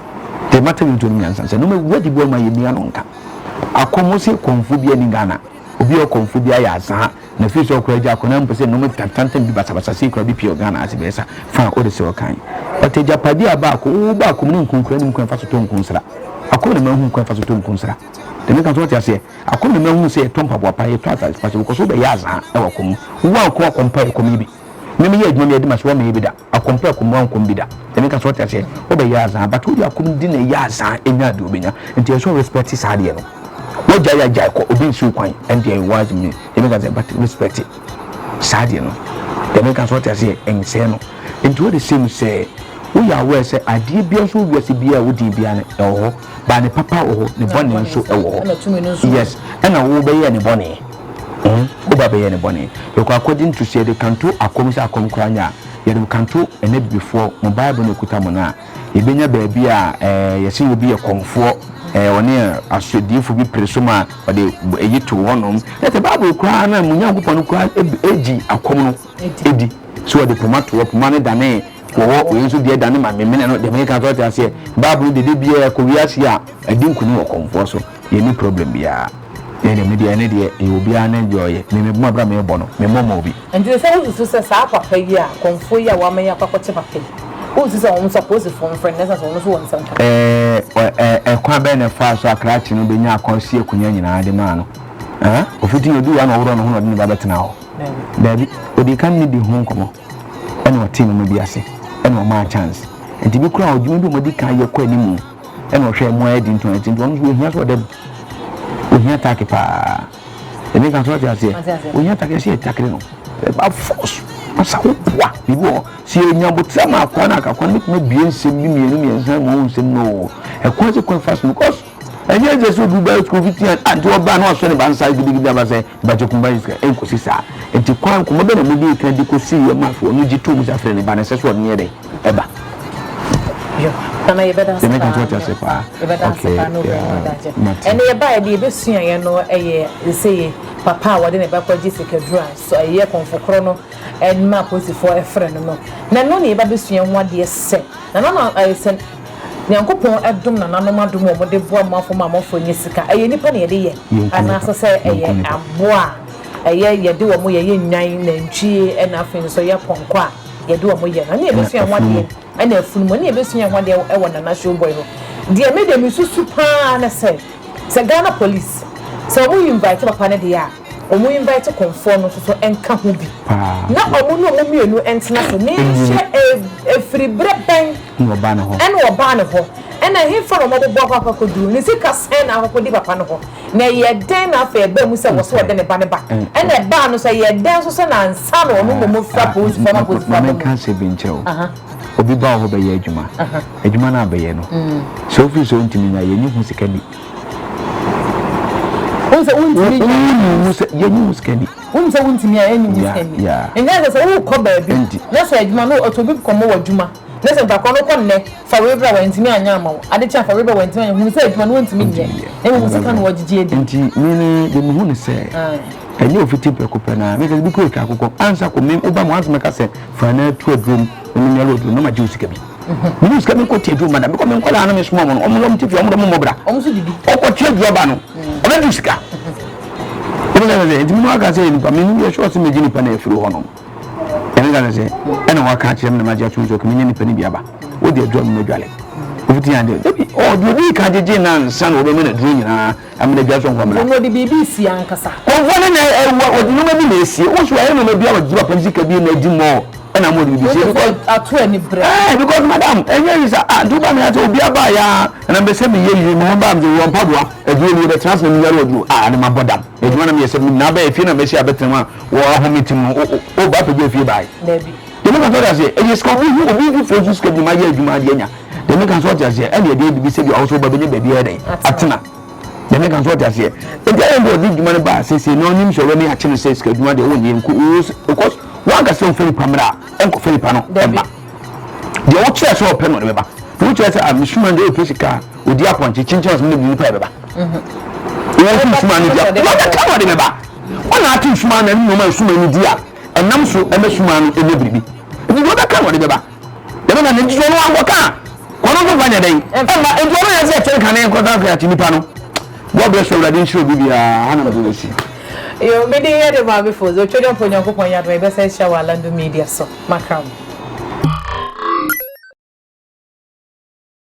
The matter with onim nyansa sɛ nneɛma wadi bi wɔ ma yɛ mia no nka. Akɔm wo se kɔmfo bi ani Ghana. Obi a ɔkɔmfo bi ayɛ azaa na firi sɛ ɔkora agya akɔ na mpɛ sɛ nneɛma tantantan bi basabasa sei kora bi pii wɔ Ghana ase bɛyɛ sa fa wode sɛ ɔkan. But agyapadeɛ a baako wo baako mu ne nkunkura nim kwan fa so tɔ nkunsra. Akɔm na mahu kwan fa so tɔ nkunsra. Deɛ meka so wɔte aseɛ. Akɔm na mahu sɛ yɛtɔ mpaboa pa yɛtɔ atade pa so because wobɛyɛ azaa ɛwɔ akɔm mu. Wo ankɔ akɔmpa ɛkɔm yi bi. Me meyɛ adwuma meyɛ de ma so wɔmɛyɛ bi da. Akɔmpɛ akɔm wankɔm bi da. Ɛne ka sɛ ɔte aseɛ wobɛyɛ azaa but wode akɔm di na ɛyɛ azaa ɛnya adeɛ obɛnya nti ɛsɛ respect saa adeɛ no wagyae yɛ agyae kɔ obi nsiw kwan ɛnde ɛyɛ wise me ɛne ka sɛ but respect saa adeɛ no ɛne ka sɛ ɔte aseɛ ɛnsɛɛ no nti wode same sɛ woyɛ aware sɛ adeɛ bia nso wiase bia a wodin bia no ɛwɔ hɔ ba ne papa wɔ hɔ ne bɔne nso ɛwɔ hɔ yes ɛna wo bɛyɛ ne bɔne woba bɛyɛ ne bɔne because according to sɛ yɛde kanto akɔm sɛ akɔm koraa nyɛ a yɛde kanto ɛnɛ bibifoɔ mo bible no ekuta mo no a yɛbɛnya baabi a yɛsɛ obi yɛ kɔmfoɔ ɔne asodiifo bi pere so ma ɔde eyi to hɔnom ɛtɛ bible koraa na mo nyankopɔn no koraa egyi akɔm no edi so ɔde poma to hɔ poma no dane wɔ hɔ wei nso deɛ dane ma memene no deɛ meka so ɔte aseɛ bible no dede biara kɔ wiase a ɛdi nkuni wɔ kɔmfoɔ so yɛni problem biara yɛne me deɛ ɛne deɛ ɛyɛ obiara ne deɛ ɔyɛ me me bɔ abira me bɔ no me mmɔ ma obi. Nti sɛ wosusu sɛ saa papa yi a kɔmfoɔ yi a wama yi akɔ akɔkye papa yi wosusu sɛ wɔn nso apolisifoɔ mfrɛ no na ɛsɛ sɛ wɔn nso wɔ nsɛm ka. Ɛɛ ɛkwan bɛn na ɛfaa so akrakye no bɛnya akɔ si akonnwa nyinaa de maa no ɛɛ ofiti yɛ odu wa na ɔworɔ ne ho na ɔde ne ba bɛtena hɔ daabi odi kan ne di ho nkɔmɔ ɛna ɔte nneɛma bi ase ɛna ɔmaa chance nti bi kura ɔdwuma bi a wɔde kan yɛ kɔ anim ɛna ɔhwɛ ɛmo ayɛ di nto ɛnti nti ɔno nso ohia so ɔda ohia taake paa ɛmi kan so ɔte aseɛ ohia taake ɛsɛ yɛ taake no ɛba force asa wo boa biribi wɔ sɛ yɛnya botra ma akoa no akakoa no bɛtumi abue nsɛm bi mmienu mmiɛnsa ma ɔhu nsɛm no ɛkwan sɛ kwan fa so because ɛnyɛ sɛ sɛ obi ba sukuu fiti a nti ɔba na wasɔ ne ba nsa gidigidi aba sɛ bakyɛ kumba yi sika ɛnkɔsi saa nti kwan nkɔmmɔ bɛ na mode ka de kɔsi yɛ ma afei ɔno gye tom sɛ afei ne ba no ɛsɛ sɛ ɔne yɛ dɛn ɛba. Yo, nana yɛbɛda ase paa. Yɛbɛka ase paa. Yɛbɛda ase paa na obɛn mu adagye. Ɛnna yɛbaeɛ de yɛbɛsua yɛn no ɛyɛ sɛ papa a wɔde ne ba kɔgye sikaduro a so ɛyɛ kɔnfo korɔ no ɛma apolisifoɔ ɛfrɛ no no. Na ɛno na yɛba bɛsua ho adeɛ sɛ nana na ɛyɛ sɛ Nyankopɔn ɛdom nananom adom a wɔde boa amanfoɔ ma amanfoɔ nya sika. Ɛyɛ nipa na yɛde yɛ anaasɛ sɛ ɛyɛ aboa a ɛyɛ yɛde wɔn yɛyɛ nnwan, nantwie ɛna afei nso ɛyɛ pɔnkɔ a yɛde wɔn yɛ no. Ɛna yɛbɛsua ho adeɛ ɛna afunumu ɛna yɛbɛsua ho adeɛ ɛwɔ Nana Showboy hɔ. Deɛ me deɛ mesusu paa ne sɛ sɛ Ghana police sɛ wɔn invite papa no deɛ a wɔn invite kɔnfoɔ no nso so nka ho bi na wɔn ne wɔn mmienu ntena so ne yɛnhwɛ efiri berɛ bɛn ɛna ɔbaa ne hɔ ɛna ɔbaa ne hɔ ɛna hefa na wɔn abobɔ akɔ akɔduru ne sika sɛn na akɔkɔdi papa no hɔ na ɛyɛ dɛn na afei ɛbaa mu sɛ wɔ so ɔde ne ba ne ba ɛna ɛbaa no sɛ ɛyɛ dɛn nso sɛ na ansa na ɔno mmom fira polisifoɔ ma polisifoɔ aba mu. Maame nka asɛm bi nkyerɛ wo obi ba wɔ hɔ bɛyɛ adwuma adwuma no abɛyɛ no sɛ wofiri sɛ wontumi nya yɛnyi ho sika ni. Wohu sɛ wontumi nya yɛnyi ho sika ni. Wohu sɛ wontumi a yɛnyi ho sika ni. Nka sɛ wokɔ baabi na sɛ adwuma no ɔtɔ obi kɔmmɔ wɔ adwuma na sɛ nipa korɔ no kɔ nnɛ fa wei bra wantumi anyɛ ama wo ade kye a fa wei bra wantumi anyɛ hunu sɛ adwuma no wɔntumi nyɛ na mmom sika na wɔgyegye adi. Nti me no deɛ mehu ne sɛ ɛnyɛ ofiti prɛko pɛ na meka sɛ bi kura atwa akokɔ ansa kɔ me woba mu ansa mɛka sɛ fa na tu aduro mu na menyare aduro na magye wo sika bi mene wo sika menkɔ te aduro mu madam mekɔ me nkɔlaa na mesoma ɔmo no ɔmo nom te fie ɔmo dɛ ɔmo mmɔ bra ɔkɔ te aduro aba no ɔbɛgye wo sika nti me no aka sɛ nipa me yɛ sure sɛ megye nipa na afiri hɔ nom Ɛno ka sɛ ɛna waka akyerɛ me na magye atom sɛ ɔkame nya nipa no bi aba. Wode aduro ama madwale. Ofiti ade. Dabi, ɔde obi ka gyegye na ansa na wɔbɛma no aduro nyinaa ama no adwale so nkɔ mmra. Wɔde biribi sie ankasa. Kɔmfoɔ no na ɛwɔ ɔde nneɛma bi na esie. Wo so ayɛ nneɛma bi a wɔgye papa no sika bi na adi mɔ ɛna mo de biribi sie. Because ato ani brɛ. Ɛɛ because madam ɛnyɛ yi sa ah nti woba mi ase obi aba ya ɛna mbɛ sɛ mi yɛ yi mo ho ba mi sɛ wɔn mpaboa aduro ni yɛbɛtena ase na mi yare aduro ah ne ma bɔ dam adwuma na mi yɛ sɛ mi na abɛyɛ fie na mɛsi abɛtena mu a Wɔ ahomete mu no, wo ba pɛgya fie bae. Dabi. Deɛ meka sɛ ɔte aseɛ, ɛyɛ sika obi hu obi foforɔ nso sika bi ma yɛ adwuma adeɛ anya. Deɛ meka sɛ ɔte aseɛ, ɛne ɛdeɛ bibi sɛ bi a ɔwɔ sɛ ɔba bɛnya baabi ayɛ dɛn atena. Deɛ meka nso ɔte aseɛ. Nti ayɛ deɛ ɔde dwuma no baa sese na ɔnim sɛ ɔbɛmi akye no sɛ sika adwuma deɛ wɔnyɛ nku because wanka sɛ ɔmfa nipa mmra a ɔnkɔfa nipa no ɛmma. Deɛ wokyerɛ sɛ ɔpɛ no ɔde bɛba. Deɛ wokyerɛ sɛ ah mesuma deɛ ɔpɛ sika a ɔdi apɔnkye kyenkyen ɔsɛ mede nipa ɛbɛba. Wɔn suma no di a wɔbɛka na ɔde bɛba. Wɔn na ate suma no ɛne nneɛma suma no di a ɛnam so ɛmɛ suma no ɛnyɛ biribi. Nti deɛ ɔbɛka na ɔde bɛba. Dɛm na ne nti ɔno ankɔka a ɔno nso fa nyɛ dɛn ɛma nti ɔno yɛ sɛ ɛkyɛn kane nkɔsa afei akye nipa no. God bless you, Awurade nhyira obi biara ha na mede bɛsi. Yo, me din yɛ de Maame Fozo, Otwedeɛ Mpo Nyankopɔn yɛ adom a yɛbɛsan ahyia wɔ Alando Media so. Makra mo.